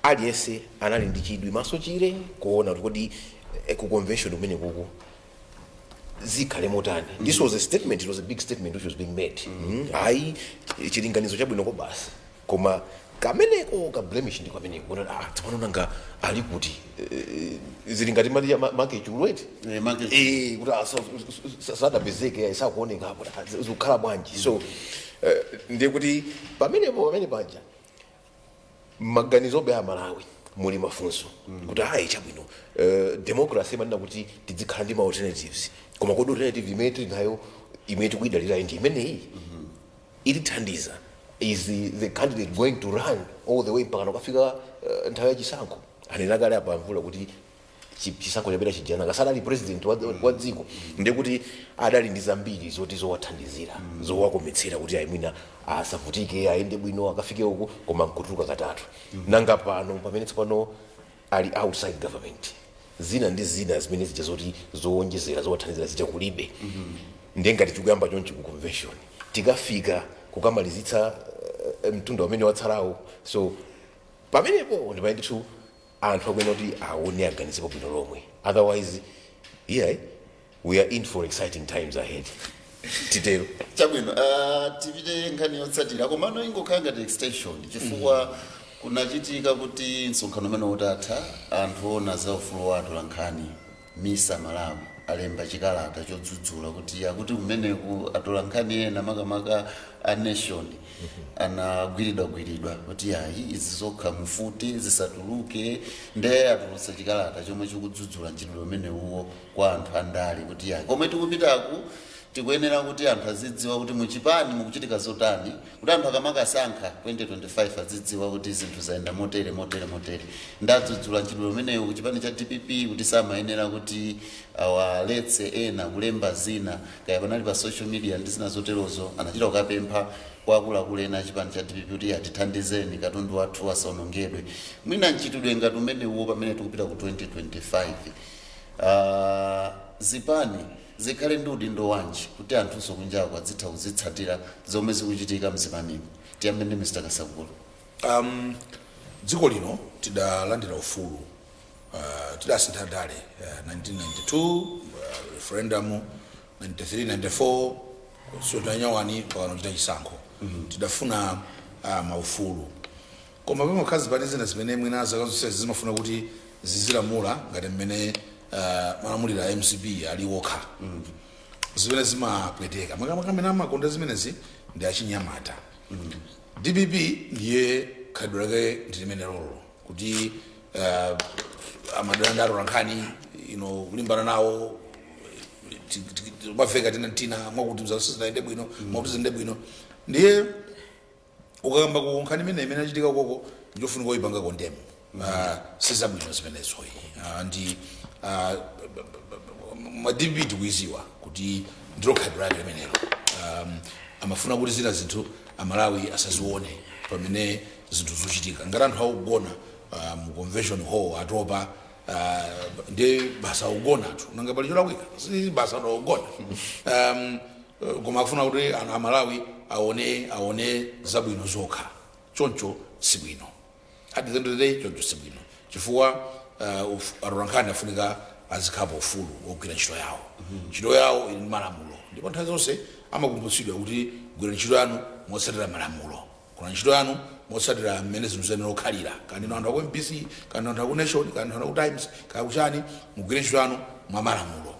aliyense anali ndi chidwi maso chire kuona kuti kodi ku convention kumene kuku zikhale motani. This was a statement, it was a big statement which was being made. Ayi, chilinganizo chabwinoko basi, koma kameneko ka blemish ndi kameneko kuti tsopano nanga ali kuti zili ngati mati make chulweti. Make. Kuti sadapezeke, sakuoneka apo, zikukhala bwanji? So ndiye kuti pamenepo, pamene paja maganizo obe Amalawi muli mafunso kuti ayi, chabwino, democracy imanena kuti tizikhala ndi ma alternatives, koma kodi alternative imene tili nayo, imene tikuyidalirayi, ndi imeneyi itithandiza? Is the candidate going to run all the way mpaka nakafika nthawi ya chisankho? Anena kale apa Mvula kuti chisankho chapita chijana kasadali president wa dziko, ndiye kuti adali ndi zambiri zoti zowathandizira, zowakometsera kuti ayi, mwina asavutike, ayende bwino, akafike uku, koma nkutuluka katatu. Nanga pano pamene tsopano ali outside government, zina ndi zina zimene zija zoti zowonjezera, zowathandizira zija kulibe. Ndiye ngati tikuyamba chonchi ku convention, tikafika kukamalizitsa mtunda umene watsalawo? So pamenepo ndipamene ndithu anthu akuyenera kuti aone, aganizepo bwino lomwe. Otherwise, yeah, we are in for exciting times ahead, titero. Chabwino, tipite nkhani yotsatira, komano ingokhala ngati extension, chifukwa kunachitika kuti msonkhano umene utatha, anthu ona za ufulu wa atolankhani, MISA Malawi, alemba chikalata chodzudzula kuti akuti kumeneku atolankhani ena, makamaka a Nation, anagwiridwagwiridwa, kuti ayi, izi zokha mufuti zisatuluke. Nde atulutsa chikalata chomwe chikudzudzula mchitidwe umenewuwo kwa anthu andale, kuti ayi, komwe tikupitaku Tikuyenera kuti anthu azidziwa kuti muchipani mukuchitika zotani, kuti anthu akamakasankha 2025 azidziwa kuti zinthu zayenda motere, motere, motere. Ndadzudzula mchitidwe umenewu kuchipani cha DPP kuti samayenera kuti awaletse ena kulemba zina, kaya panali pa social media ndi zina zoterozo. Anachita kukapempha kwa akuluakulu ena achipani cha DPP kuti atithandizeni, katundu wathu asaonongedwe. Mwina mchitidwe ngati umenewuwo, pamene tikupita ku 2025, zipani zikhale ndi udindo wanji kuti anthunso kunjako adzitha kuzitsatira zomwe zikuchitika mzipanimo? Tiyambe ndi Mr Kasakula. Dziko lino tidalandira ufulu, tidasintha dale 1992, referendum 93, 94, constitution yanyawani, pakano chita chisankho. Tidafuna maufulu, koma pamakhala zipani zina zimene mwina zaka zonse zimafuna kuti zizilamula ngati mmene malamulira MCP ali wokha, zimene zimapweteka. Makamaka amene amakonda zimenezi ndi achinyamata. DPP ndiye khalidwe lake ndi limene lolo kuti amadana ndi atolankhani ino, kulimbana nawo, mafeka tina tina mwakuti mzanso zinayende bwino, mwakuti ziyende bwino. Ndiye ukakamba ku nkhani imene imene achitika koko, njofunika uyipanga condemn. Sizabwino zimenezoyi. Ndi ma DPP tikuiziwa kuti ndilo khalidwe lake limenelo. Amafuna kuti zina zinthu Amalawi asazione pamene zinthu zochitika. Ngati anthu akugona mu convention hall, atopa, ndi basa akugona tu, nanga pali cholakwika? Si basa akugona. Koma akufuna kuti anthu Amalawi aone zabwino zokha. Choncho sibwino. At the end of the day, choncho sibwino, chifukwa atolankhani afunika azikhapo ufulu wogwira ntchito yawo. Ntchito yawo ili ndi malamulo, ndipo nthawi zonse amakumbutsidwa kuti gwira ntchito yanu motsatira malamulo, kuna ntchito yanu motsatira mmene zinthu ziyenera kukhalira. Kandi anthu aku MBC, kandi anthu aku Nation, kandi anthu aku Times, kaya kuchani, mugwire ntchito yanu mwa malamulo.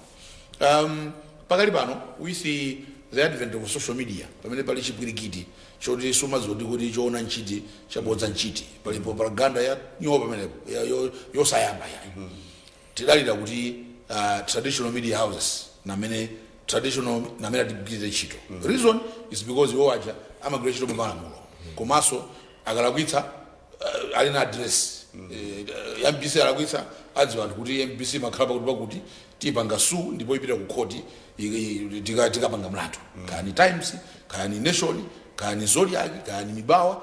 Pakali pano, with the advent of social media, pamene pali chipwirikiti choti sumadziwa kuti choona nchiti, chabodza nchiti, pali propaganda ya nyowa pamenepo yosayamba yayi. Tidalira kuti traditional media houses namene traditional namene atigwirire ntchito. Reason is because iwo aja amagwira ntchito mwamalamulo, komanso akalakwitsa ali na address. MBC alakwitsa, adziwa anthu kuti MBC makhala pakuti pakuti, tipanga sue ndipo ipita ku khoti, tikapanga mlandu. Kaya ni Times, kaya ni Nation, kaya ni Zodiac, kaya ni Mibawa,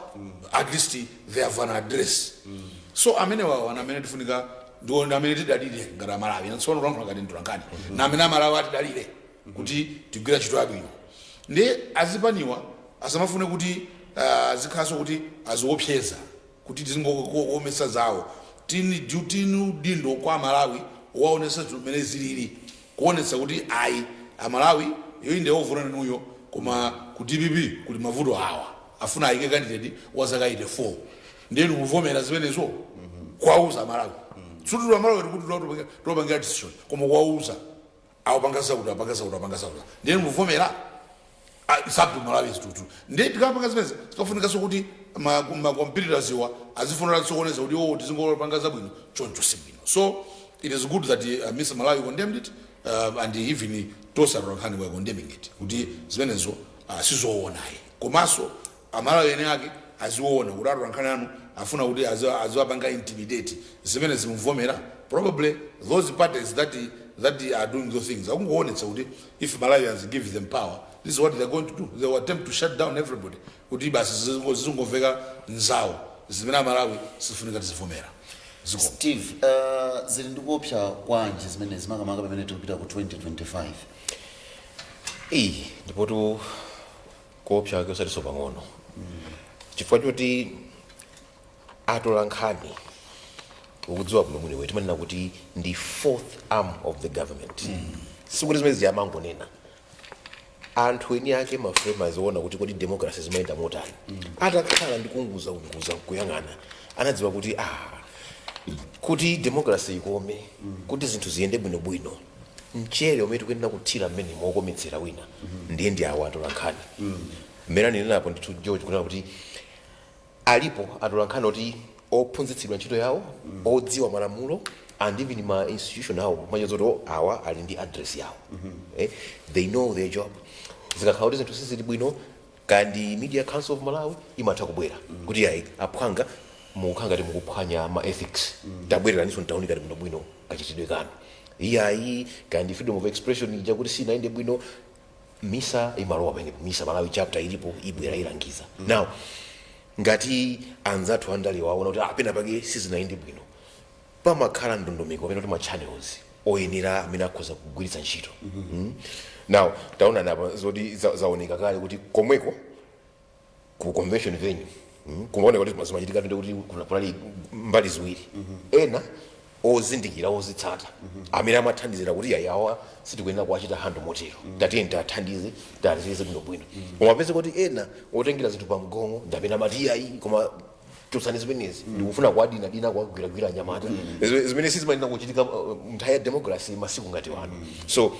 at least they have an address. So amene wawo ana amene tifunika ndiwo amene tidalire ngati Amalawi. Tsono kulankhula ngati mtolankhani, na amene Amalawi atidalire kuti tigwira ntchito yabwino. Ndi azipaniwa asamafune kuti azikhalanso kuti aziopseza kuti tizingokomesa zawo. Tini tini udindo kwa Amalawi waonesa zimene zilili, kuonetsa kuti ayi, Amalawi, iyo inde ovota nanuyo, koma ku DPP kuli mavuto awa, afuna ayike candidate wa zaka 84, ndiye nikuvomera zimenezo? Kuwauza Amalawi, sututu Amalawi tikuti topangira decision, koma kuwauza awapanga zakuti, apanga zakuti, apanga zakuti, ndiye nikuvomera? It's up to Malawi tutu. Ndiye tikapanga zimene zikafunikanso kuti ma competitors iwa azifunira tsokoneza kuti oh, tizingopanga zabwino. Choncho sibwino. So it is good that Mr Malawi condemned it, and even tonse atolankhani were condemning it kuti zimenezo sizoonayi. Komanso Amalawi ene ake aziona kuti atolankhani anu afuna kuti aziwapanga intimidate. Zimene zimuvomera? Probably those parties that are doing those things akungoonetsa kuti if Malawians give them power, this is what they're going to do. They will attempt to shut down everybody kuti basi zizingomveka nzawo, zimene Amalawi sifunika tizivomera. Zikomo. Steve, zili ndikuopsa kwanji zimene zimakamaka pamene tikupita ku 2025? Iyi ndipotu kuopsa kwake osatinso pang'ono, chifukwa choti atola nkhani, ukudziwa bwino bwino, timanena kuti ndi fourth arm of the government. Sikuti zimene ziyamangonena anthu eni ake, ma framers ona kuti kodi democracy zimayenda motani. Atakhala ndi kunguza kunguza kuyang'ana, anadziwa kuti kuti democracy ikome, kuti zinthu ziyende bwinobwino, mchere umene tikuyenera kuthira mmene mokometsera wina ndiye ndi awo atola nkhani. Mmene anenenapo ndithu George kunena kuti alipo atola nkhani oti Ophunzitsidwa ntchito yawo, odziwa malamulo and even ma institution awo machozoti awa ali ndi address yawo. They know their job. Zikakhala kuti zinthu sizili bwino, kandi Media Council of Malawi imatha kubwera kuti, "Ayi aphwanga, mukukhala ngati mukuphwanya ma ethics, tabwereraninso, ntaonikani bwino bwino kachitidwe kanu." Iyayi, kandi freedom of expression ija kuti sinayende bwino, MISA imalowa pamenepo. MISA Malawi chapter ilipo, ibwera, ilangiza. Now ngati anzathu andale waona kuti apena pake sizinayende bwino, pamakhala ndondomeko pamene kuti ma channels oyenera amene akhoza kugwiritsa ntchito. Now taona napa zoti zaoneka kale kuti komweko ku convention venue, kumaoneka kuti zimachitika ndi kuti kunali mbali ziwiri, ena ozindikira, ozitsata, amene amathandizira kuti yayawa sitikuyenera kuwachita handle motero, tatiye tathandize, tatirize bwinobwino. Koma pese kuti ena otengera zinthu pamgongo ndi amene amati, "Iyayi, koma chotsani zimenezi, ndikufuna kuwadinadina, kuwagwiragwira anyamata," zimene sizimayenera kuchitika nthawi ya democracy masiku ngati wano. So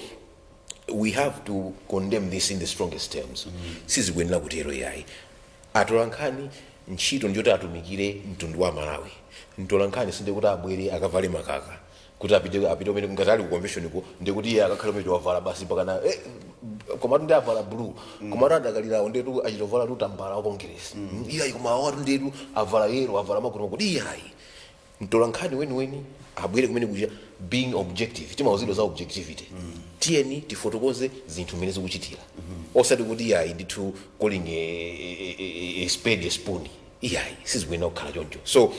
we have to condemn this in the strongest terms. Sizikuyenera kutero yayi. Atolankhani ntchito ndiyoti atumikire mtundu wa Malawi. Mtolankhani sindikuti abwere akavale makaka kuti apite umene ngati ali ku convention ko, ndikuti iye akakhale umene wavala basi pakana komatu ndi avala blue, komatu adakalirawo ndetu achitovala tutambala wa Congress. Iyayi, koma awatu ndetu avala yellow, avala makuti makuti. Iyayi, mtolankhani weniweni abwere kumene kuja being objective. Timauzidwa za objectivity. Tiyeni tifotokoze zinthu mmene zikuchitira, osati kuti iyayi ndithu calling a spade a spoon. Iyayi, sizikuyenera kukhala choncho. So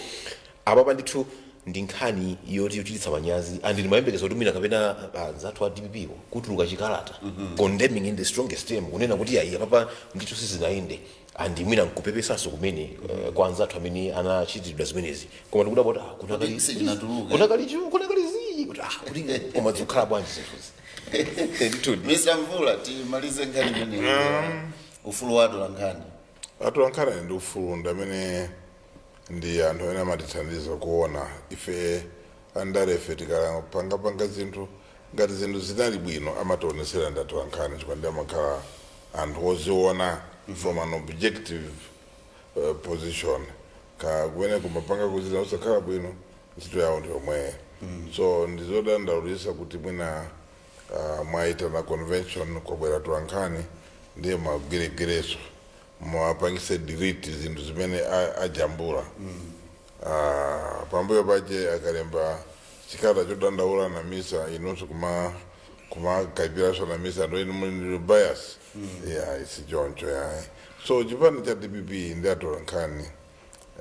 apapa ndithu ndi nkhani yoti yochititsa manyazi, and ndimayembekeza kuti mwina kapena anzathu a DPP wo kutuluka chikalata condemning in the strongest term, kunena kuti ayi, apapa ndithu sizinayende, and mwina nkupepesanso kumene kwa anzathu amene anachitidwa zimenezi. Koma ndikudabwa kuti Kuti sichinatuluke. Kunakali ziyi kuti kuti koma zikukhala bwanji zinthuzi ndithudi? Mr Mvula, timalize nkhani imeneyi, ufulu wa atolankhani. Atolankhani ndi ufulu, ndi amene ndi anthu amene amatithandiza kuona ife andalefe tikapangapanga zinthu. Ngati zinthu zinali bwino, amationesera ndi atolankhani, chifukwa ndi amakhala anthu oziona from an objective position. Ka kumene kumapanga kuzina usakhala bwino, ntchito yawo ndi yomweyo. So ndizodandaulisa kuti mwina mwayitana convention, kwabwera atolankhani, ndiye mwagwiregireso mwapangise delete zinthu zimene ajambula. Pambuyo pache akalemba chikalata chodandaula na MISA, inonso kuma kumakaipiranso na MISA, ndo inu muli ndi bias. Yeah, isi choncho yayi. So chipani cha DPP ndi atolankhani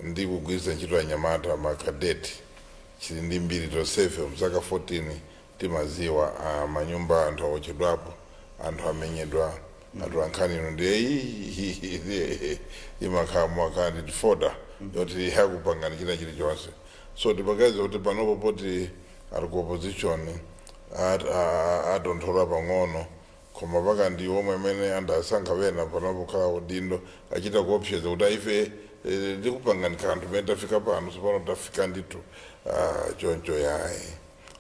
ndi kugwiritsa ntchito anyamata makadeti chili ndi mbiri. Tonsefe mzaka 14 timaziwa manyumba anthu awochedwapo, anthu amenyedwa. Atolankhani ino ndiye imakhala mwakhala ndi folder yoti yakupangani china chilichonse. So tipakaza kuti panopo poti ali ku opposition atonthola pang'ono, koma paka ndi omwe amene andasankha pena panopo kukhala udindo achita kuopseza kuti aife ndikupangani kanthu pamene tafika pano, sopano tafika ndithu. Choncho yayi.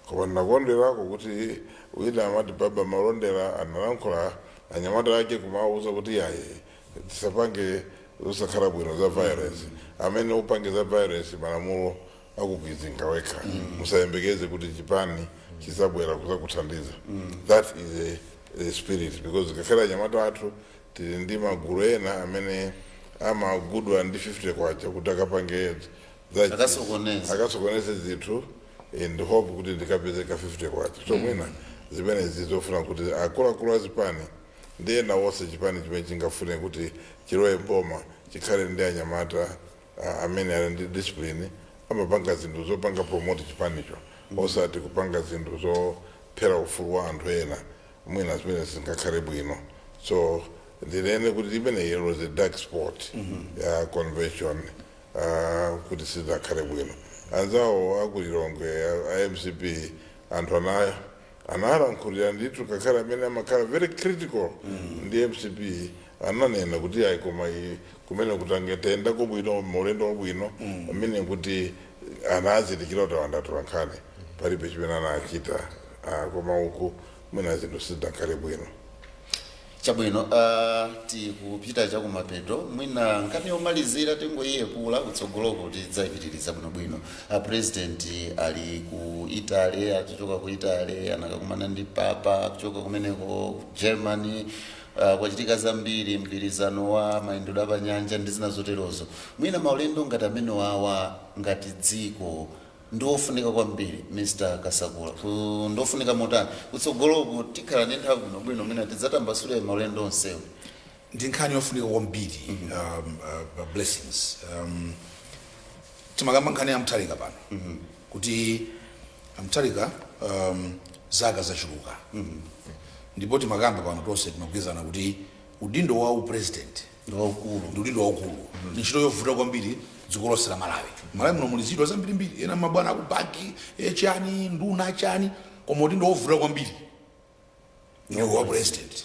Koma ndinakondwerako kuti wina amati Baba Malondera analankhula anyamata ake kumawuza kuti yayi, tisapange zosakhala bwino za violence. Amene upange za violence, malamulo akugwizinga wekha, musayembekeze kuti chipani chizabwera kuzakuthandiza. That is a spirit, because ngakhale anyamata athu tili ndi magulu ena amene amagudwa ndi 50 kwacha kuti akapange Akasokoneze. Akasokoneze zinthu and hope kuti ndikapezeka 50 kwacha. So mwina zimene zizofuna kuti akuluakulu azipani ndi ena wonse, chipani chimene chingafune kuti chilowe mboma chikhale ndi anyamata amene ali ndi discipline, amapanga zinthu zopanga promote chipanicho, osati kupanga zinthu zophera ufulu wa anthu ena. Mwina zimene zingakhale bwino. So ndinene kuti imene was a dark spot ya convention, kuti sizakhale bwino. Anzawo akulilongwe a MCP, anthu analankhulira ndithu, kakhala amene amakhala very critical ndi MCP ananena kuti ayi, koma kumene kuti tayendako bwino maulendo wabwino, amene kuti anazindikira kuti awanda atolankhani palibe chimene anachita. Koma uku mwina zinthu sizidakhale bwino. Chabwino, tikupita chakumapeto. Mwina nkhani yomalizira tingoyiyepula, kutsogoloko tidzayipitiriza bwinobwino. President ali ku Italy, atichoka ku Italy anakakumana ndi Papa, kuchoka kumeneko ku Germany. Kwachitika zambiri, mgwirizano wa mayendedwe apanyanja ndi zina zoterozo. Mwina maulendo ngati amene wawa, ngati dziko, ndiofunika kwambiri. Mr Kasakula, ndofunika motani? Kutsogoloku tikhala ndi nthawi bwinobwino, mwina tidzatambasule maulendo onsewo. Ndi nkhani yofunika kwambiri. Blessings, timakamba nkhani ya Mutharika pano kuti Mutharika zaka zachuluka, ndipo timakamba pano tonse timagwirizana kuti udindo wa upresident ndi waukulu. Ndi udindo waukulu, ndi ntchito yovuta kwambiri dziko lonse la Malawi. Malawi muno muli zintchito zambirimbiri, ena mabwana aku banki, chani, nduna, chani, koma udindo wovuta kwambiri ndi wa president.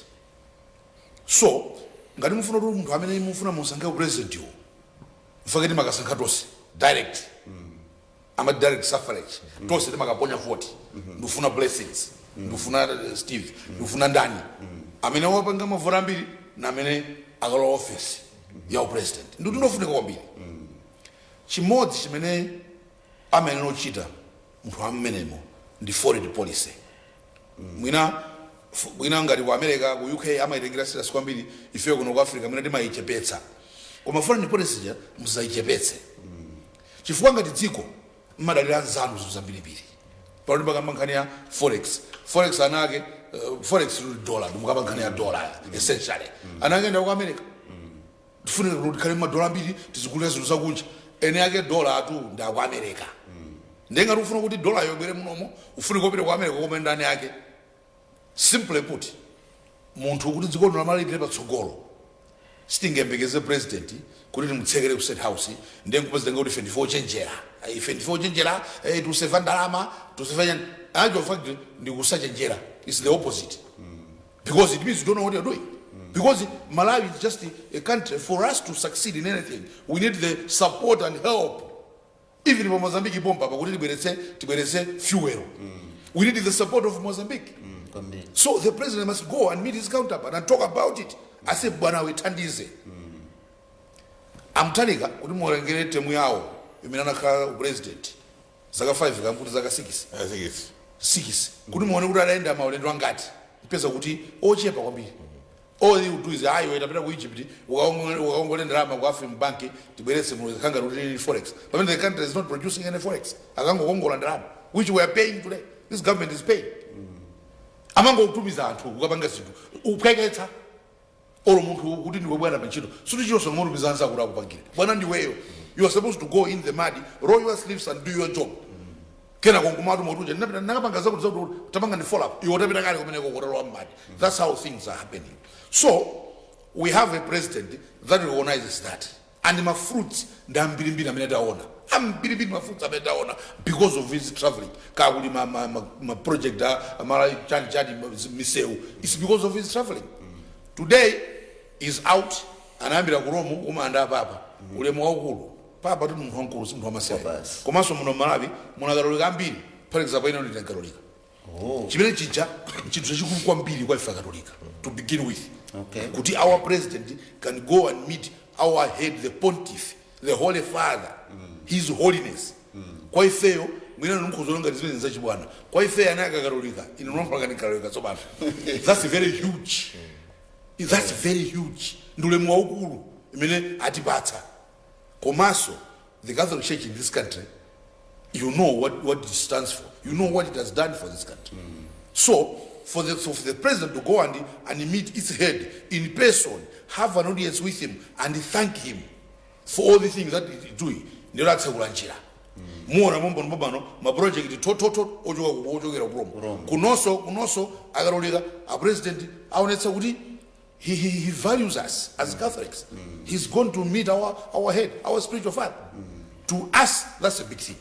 So ngati mufuna kuti munthu amene mufuna musankhe upresident iwo, mfake timakasankha tonse direct, ama direct suffrage, tonse timakaponya voti. Ndifuna Blessings, ndifuna Steve, ndifuna ndani, amene wapanga mavoti ambiri na amene akalowa office ya upresident. Ndi ndinofunika kwambiri. Chimodzi chimene amayenera kuchita munthu ammenemo ndi foreign policy. Mwina mwina ngati ku America, ku UK amayitengera serious kwambiri. Ifeyo kuno ku Africa mwina timayichepetsa, koma foreign policy ja musayichepetse, chifukwa ngati dziko mmadalira anzanu zinthu zambirimbiri. Pano ndipakamba nkhani ya forex. Forex anake, forex ndi dollar, ndimukamba nkhani ya dollar essentially. Anake ndi ku America. Tifunika kuti tikhale madola ambiri, tizigulira zinthu zakunja. Ene ake dola atu ndi aku America. Ndiye ngati ufuna kuti dola yobwere munomo, ufunika kupita ku America koma ndani ake. Simply put, munthu kuti dziko lino lamalipire patsogolo, sitingembekeze president kuti timutsekere ku State House, ndiye nkupezeka kuti ife ndife ochenjera, ife ndife ochenjera, tuseva ndalama, tuseva chani. Actual fact, ndi kusachenjera. It's the opposite, because it means you don't know what you're doing, because Malawi is just a country. For us to succeed in anything, we need the support and help. Even pa Mozambique pompa, pakuti tibweretse fuel, we need the support of Mozambique. Kwambiri. So the president must go and meet his counterpart and talk about it. Ase bwana, wethandize amutharika kuti muwerengere term yawo imene anakhala president, zaka 5 kamkuti zaka 6. I think it's 6, kuti muone kuti adayenda maulendo angati, mpeza kuti ochepa kwambiri. All they would do is, ayi, tapita ku Egypt, ukakongole ndalama ku Afrin Bank, tibweretse muno, khanga kuti ili forex, pamene the country is not producing any forex. Akangokongola ndalama which we are paying today. This government is paying. Amangokutumiza anthu kukapanga zinthu, uphweketsa. Olo munthu kuti ndiwe bwana pantchito, suti chilonso ngomutumiza anzako kuti akupangire. Bwana ndiweyo. You are supposed to go in the mud, roll your sleeves and do your job. Kena konkumatu motuja ndinapita, nakapanga zakuti zakuti, tapanga ndi follow up. Iwe utapita kale kumeneko kutalowa mmadi. That's how things are happening. So we have a president that recognizes that, and ma fruits ndi ambirimbiri amene taona, ambirimbiri ma fruits amene taona because of his traveling. Kakuli ma project amala chani chani, misewu, it's because of his traveling. Today is out, anayambira ku Rome kumanda papa. Ulemu waukulu, papa tu munthu wamkulu, si munthu wamasewera. Basi. Komanso muno Malawi muna Katolika ambiri. For example, ine ndine Katolika. Chimene chija chinthu chachikulu kwambiri kwa ife Akatolika to begin with, kuti our president can go and meet our head, the pontiff, the Holy Father, His Holiness. Kwa ifeyo, mwina nimkhuzolonga ngati zimene zachibwana, kwa ifeyo ana akatolika, ine nomphaka Katolika tsopano, that's very huge, that's very huge. Ndi ulemu waukulu imene atipatsa. Komanso the Catholic Church in this country, you know what it stands for, you know what it has done for this country. So for the president to go and meet its head in person, have an audience with him and thank him for all the things that he is doing, ndilo atsekula njira. Muona mombono pano maproject tototo ochoka ochokera ku Rome. Kunonso Akatolika, a president aonetsa kuti he values us as Catholics. He's going to meet our head, our spiritual father. To us, that's a big thing.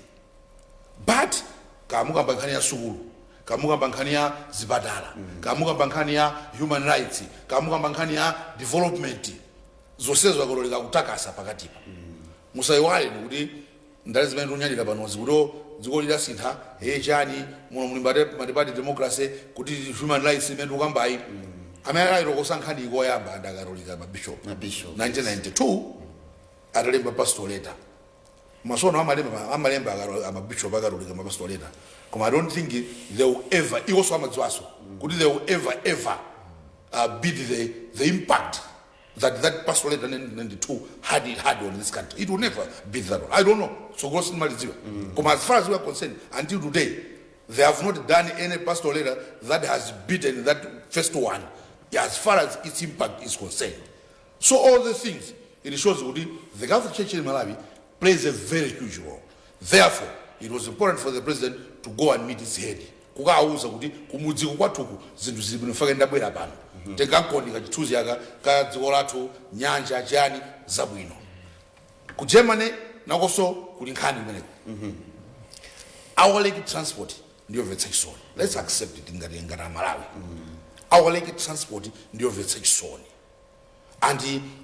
But kamukamba nkhani ya sukulu, kamukamba nkhani ya zipatala, kamukamba nkhani ya human rights, kamukamba nkhani ya development, zonsezo Akatolika kutakasa pakatipa. Musayiwale kuti ndale zimene tikunyadira panozi, kuti dziko lidasintha, he chani, muno muli multiparty democracy, kuti human rights imene tikukambayi. Amene anayitokosa nkhani ikoyamba ndi Akatolika, mabishop. Mabishop. 1992 atalemba pastoral letter. Masono amalemba amabishop Akatolika mapastoral letter, koma I don't think they will ever, iwonso amadziwaso kuti they will ever ever beat the impact that that pastoral letter 1992 had on this country. It will never beat that one. I don't know, so sindimalidziwa, koma as far as we are concerned, until today they have not done any pastoral letter that has beaten that first one as far as its impact is concerned. So all the things, it shows kuti the Catholic Church in Malawi plays a very huge role. Therefore, it was important for the president to go and meet its head, kukawuza kuti kumudziko kwathuku zinthu zili bwino, fake ndabwera pano, tengankoni kachithunzi aka ka dziko lathu, nyanja, chani, zabwino. Ku Germany nakonso kuli nkhani kumeneko. Our lake transport ndiyomvetsa chisoni. Let's accept it ngati Amalawi. Our lake transport ndiyomvetsa chisoni, and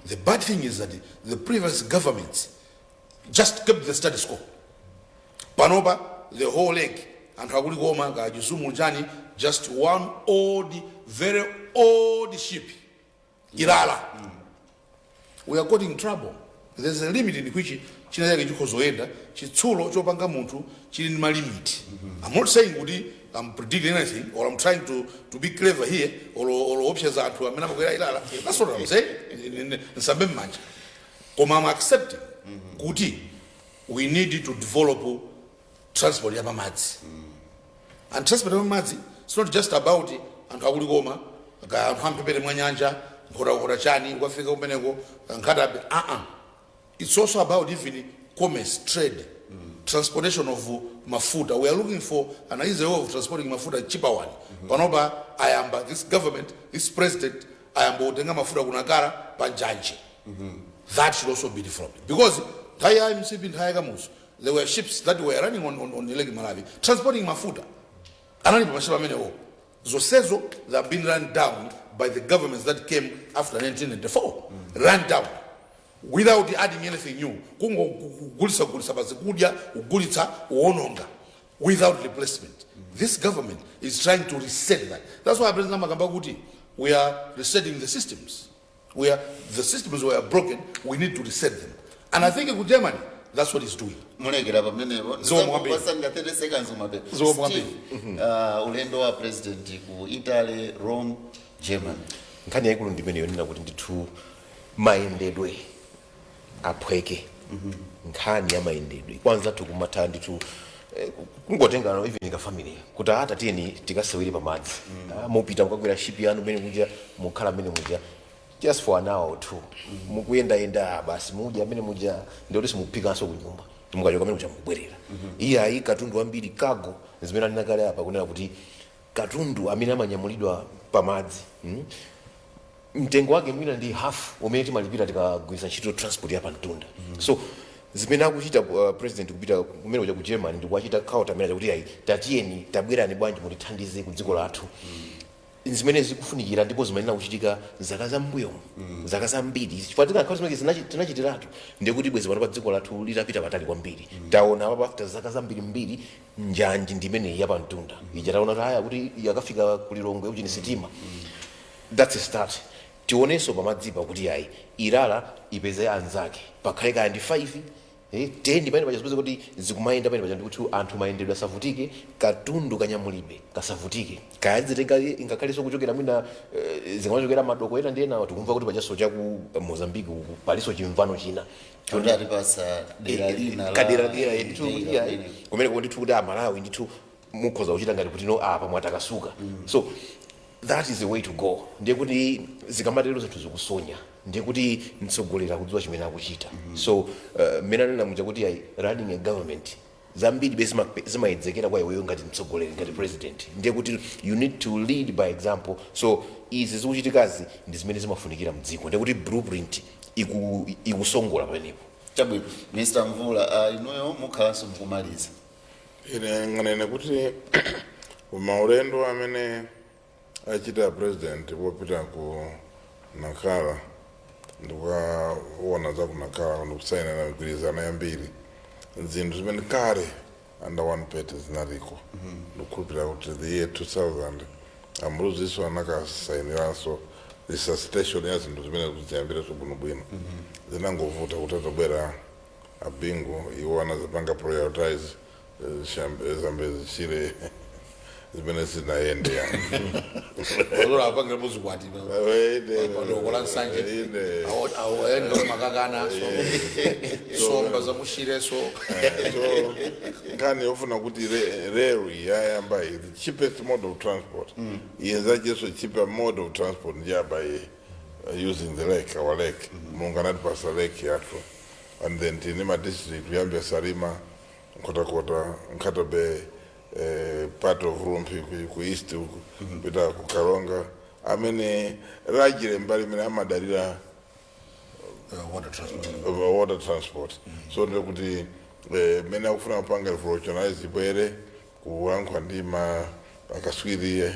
the bad thing is that the previous governments just kept the status quo. Panopa the whole lake, anthu akulikoma ka Chisumu chani, just one old, very old ship, Ilala. We are got in trouble. There's a limit in which china chake chikhozoyenda. Chitsulo chopanga munthu chili ndi malimit. I'm not saying kuti I'm predicting anything or I'm trying to be clever here or opseza anthu amene amakwera Ilala. That's not what I'm saying. Nsambe mmanja, koma I'm accepting kuti we need to develop transport ya pamadzi. And transport ya pamadzi, it's not just about anthu akulikoma ka, anthu amphepete mwa nyanja, Nkhotakota chani, ukafika kumeneko Nkhatabe. Uh-uh, it's also about even commerce, trade, transportation of mafuta. We are looking for an easy way of transporting mafuta, cheaper one. Panopa ayamba, this government, this president ayamba kutenga mafuta kunakara pa njanji. That should also be developed, because nthawi ya MCP, nthawi ya Kamuzu, there were ships that were running on Lake Malawi transporting mafuta. Analipo mashipa amenewo. Zonsezo, they have been run down by the governments that came after 1994, run down without adding anything new, kungogulitsa gulitsa pazikudya, kugulitsa, kuwononga without replacement. This government is trying to reset that. That's why President amakamba kuti we are resetting the systems. We are the systems were broken, we need to reset them, and I think ku Germany that's what he's doing. Mulekera pamenepo. Zikomo kwambiri. Pasanga 30 seconds umapepa. Zikomo kwambiri. Steve, ulendo wa president ku Italy, Rome, Germany. Nkhani yaikulu ndimene yonena kuti ndithu mayendedwe aphweke. Nkhani ya mayendedwe, kwanza tikumatha ndithu kungotengana even ka family kuti ata tiyeni tikasewere pamadzi. Mupita mukakwera ship yanu mene muja, mukhala mene muja just for an hour or two, mukuyendayenda basi, mudya mene muja, ndikuti simuphikanso kunyumba. Mukachoka mene muja mukubwerera. Iye ayi, katundu ambiri, cargo, zimene anena kale apa kunena kuti katundu amene amanyamulidwa pamadzi, mtengo wake mwina ndi half umene timalipira tikagwiritsa ntchito transport ya pamtunda. So zimene akuchita president kupita kumene kuja ku Germany ndikuachita counter amene akuti ayi, tatiyeni, tabwerani bwanji mutithandize ku dziko lathu. Zimene zikufunikira ndipo zimayenera kuchitika zaka zam'mbuyomu, zaka zambiri, chifukwa tikakhala zimene tinachitiratu ndikuti bwezi pano pa dziko lathu litapita patali kwambiri. Taona apapo after zaka zambirimbiri njanji ndimeneyi yapamtunda ija, taona kuti aya kuti yakafika kulilongwe uchini sitima. That's a start. Tionenso pamadzipa kuti ayi, Ilala ipeze anzake, pakhale kaya ndi 5, 10 pamene paja, zipeze kuti zikumayenda pamene paja, ndikuti anthu mayendedwe asavutike, katundu kanyamulidwe kasavutike, kaya zitenga ingakhalenso kuchokera mwina zingamachokera madoko ena ndi ena. Tikumva kuti pachaso chaku Mozambique uku palinso chimvano china. Kuti atipasa dera lina Kadera dera ndithu dera kuti ayi, kumene. Kumene ndithu kuti Amalawi ndithu mukhoza kuchita ngati kuti no, apa mwatakasuka. So that is the way to go. Ndiye kuti zikamatero zinthu zikusonya, ndiye kuti mtsogoleri akudziwa chimene akuchita. So mmene anena muja kuti ayi, running a government, zambiri be zimayedzekera kwa iweyo ngati mtsogoleri, ngati president. Ndiye kuti you need to lead by example. So izi zikuchitikazi ndi zimene zimafunikira mdziko. Ndiye kuti blueprint ikusongola pamenepo. Chabwino, Mr Mvula, inuyo mukhalanso mukumaliza. Ine nganene kuti maulendo amene achita president wopita ku Nakala ndikukaona za ku Nakala ndikusainana migwirizano yambiri, zinthu zimene kale under one party zinaliko. Ndikukhulupirira kuti the year 2000 a Muluziso anakasainiranso. resuscitation ya zinthu zimene kuziyambireso bwinobwino. Zinangovuta kuti atabwera abingu, iwo anazapanga prioritize Zambezi, Shire zimene zinayende yani. Olola apangira muzikwati padoko la Nsanje. Awo makakana so somba zamushire so. So nkhani yofuna kuti rail yayamba iyi, the cheapest mode of transport, yenzacheso cheaper mode of transport njaba using the lake, our lake. Mulungu anatipasa lake yathu, and then tine ma district kuyambira Salima, Nkhotakota, Nkhata Bay, part of Rumphi ku east uku kupita ku Karonga, amene rajire mbali imene amadalira water transport. Water transport. So ndekuti mene akufuna kupanga revolutionize, ibwere kuyankhwa ndi ma akaswiri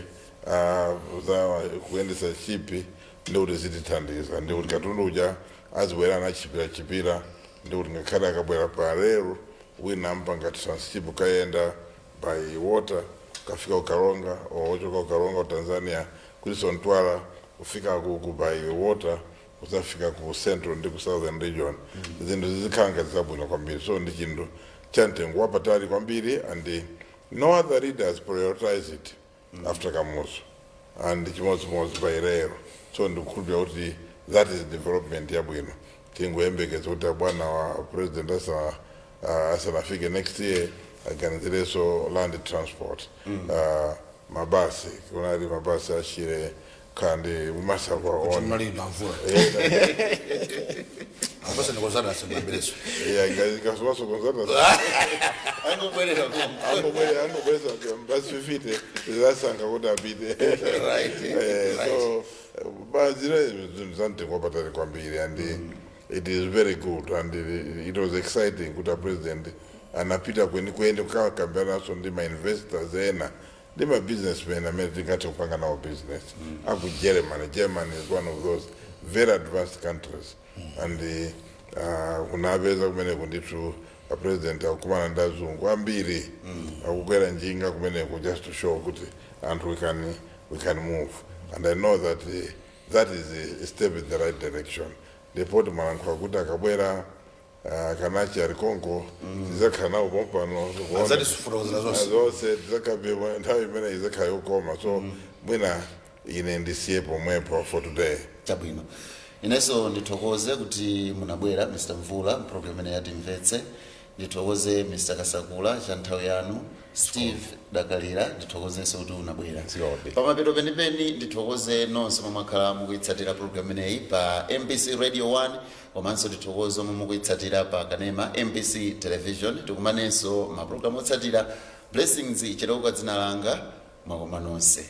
za kuyendesa ship, ndikuti zitithandiza, ndikuti katundu uja azibwera anachipira chipira, ndikuti ngakhale akabwera pa rail, wina ampanga transship kayenda by water kafika uKaronga, or ochoka uKaronga ku Tanzania kuliso Mtwara, kufika ku by water kuzafika ku central ndi ku southern region. Zinthu zizikhala ngati zabwino kwambiri. So ndi chinthu cha mtengo wapatali kwambiri, and no other leaders prioritize it after Kamuzu, and chimodzimodzi by rail. So ndikukhulupirira kuti that is development yabwino. Tingoyembekeza kuti abwana wa president asanafike next year aganizirenso land transport, mabasi, kunali mabasi ashire kandi umasakwa on. Mnali mvula apasa ndikozana asemambereso. Ikasumaso konzata. Angobwerera konko. Angobwereza basi 50 zizasankha kuti apite. Right. So bazira zinthu zamtengo wapatali kwambiri, and it is very good, and it was exciting kuti a president anapita kweni kukakambiranaso ndi ma investors ena ndi ma businessmen amene tingathe kupanga nawo business aku Germany. Germany is one of those very advanced countries, and kunapeza kumeneko ndithu a president akukumana ndi azungu ambiri, akukwera njinga kumeneko just to show kuti anthu we can move. And I know that that is a step in the right direction. Ndipoti mwalankhula kuti akabwera kanachi ali konko, tizakhala nawo pompano. Azatifotokozera zonse. Zonse tizakhabe nthawi imene izakhala yokoma. So mwina ine ndisiye pomwepo for today. Chabwino, inenso ndithokoze kuti munabwera, Mr Mvula, program imene yatimvetse. Ndithokoze Mr Kasakula cha nthawi yanu. Steve Dakalira, ndithokozenso kuti unabwera. Zikomo. Pamapeto penipeni ndithokoze nonse momwe mwakhala mukuyitsatira program imeneyi pa MBC Radio 1, komanso ndithokoze momwe mukuyitsatira pa kanema MBC Television. Tikumanenso mapulogalamu otsatira. Blessings Chileuka dzina langa. Mwakoma nonse.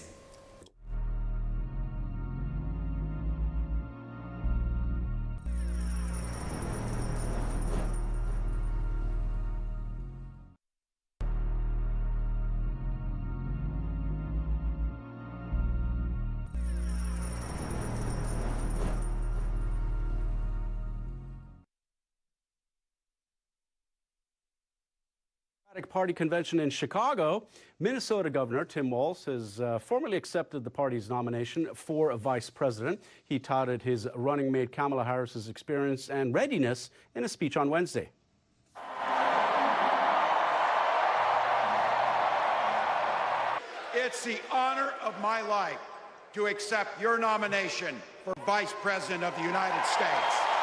Democratic Party convention in Chicago, Minnesota Governor Tim Walz has formally accepted the party's nomination for a vice president. He touted his running mate Kamala Harris's experience and readiness in a speech on Wednesday. It's the honor of my life to accept your nomination for Vice President of the United States.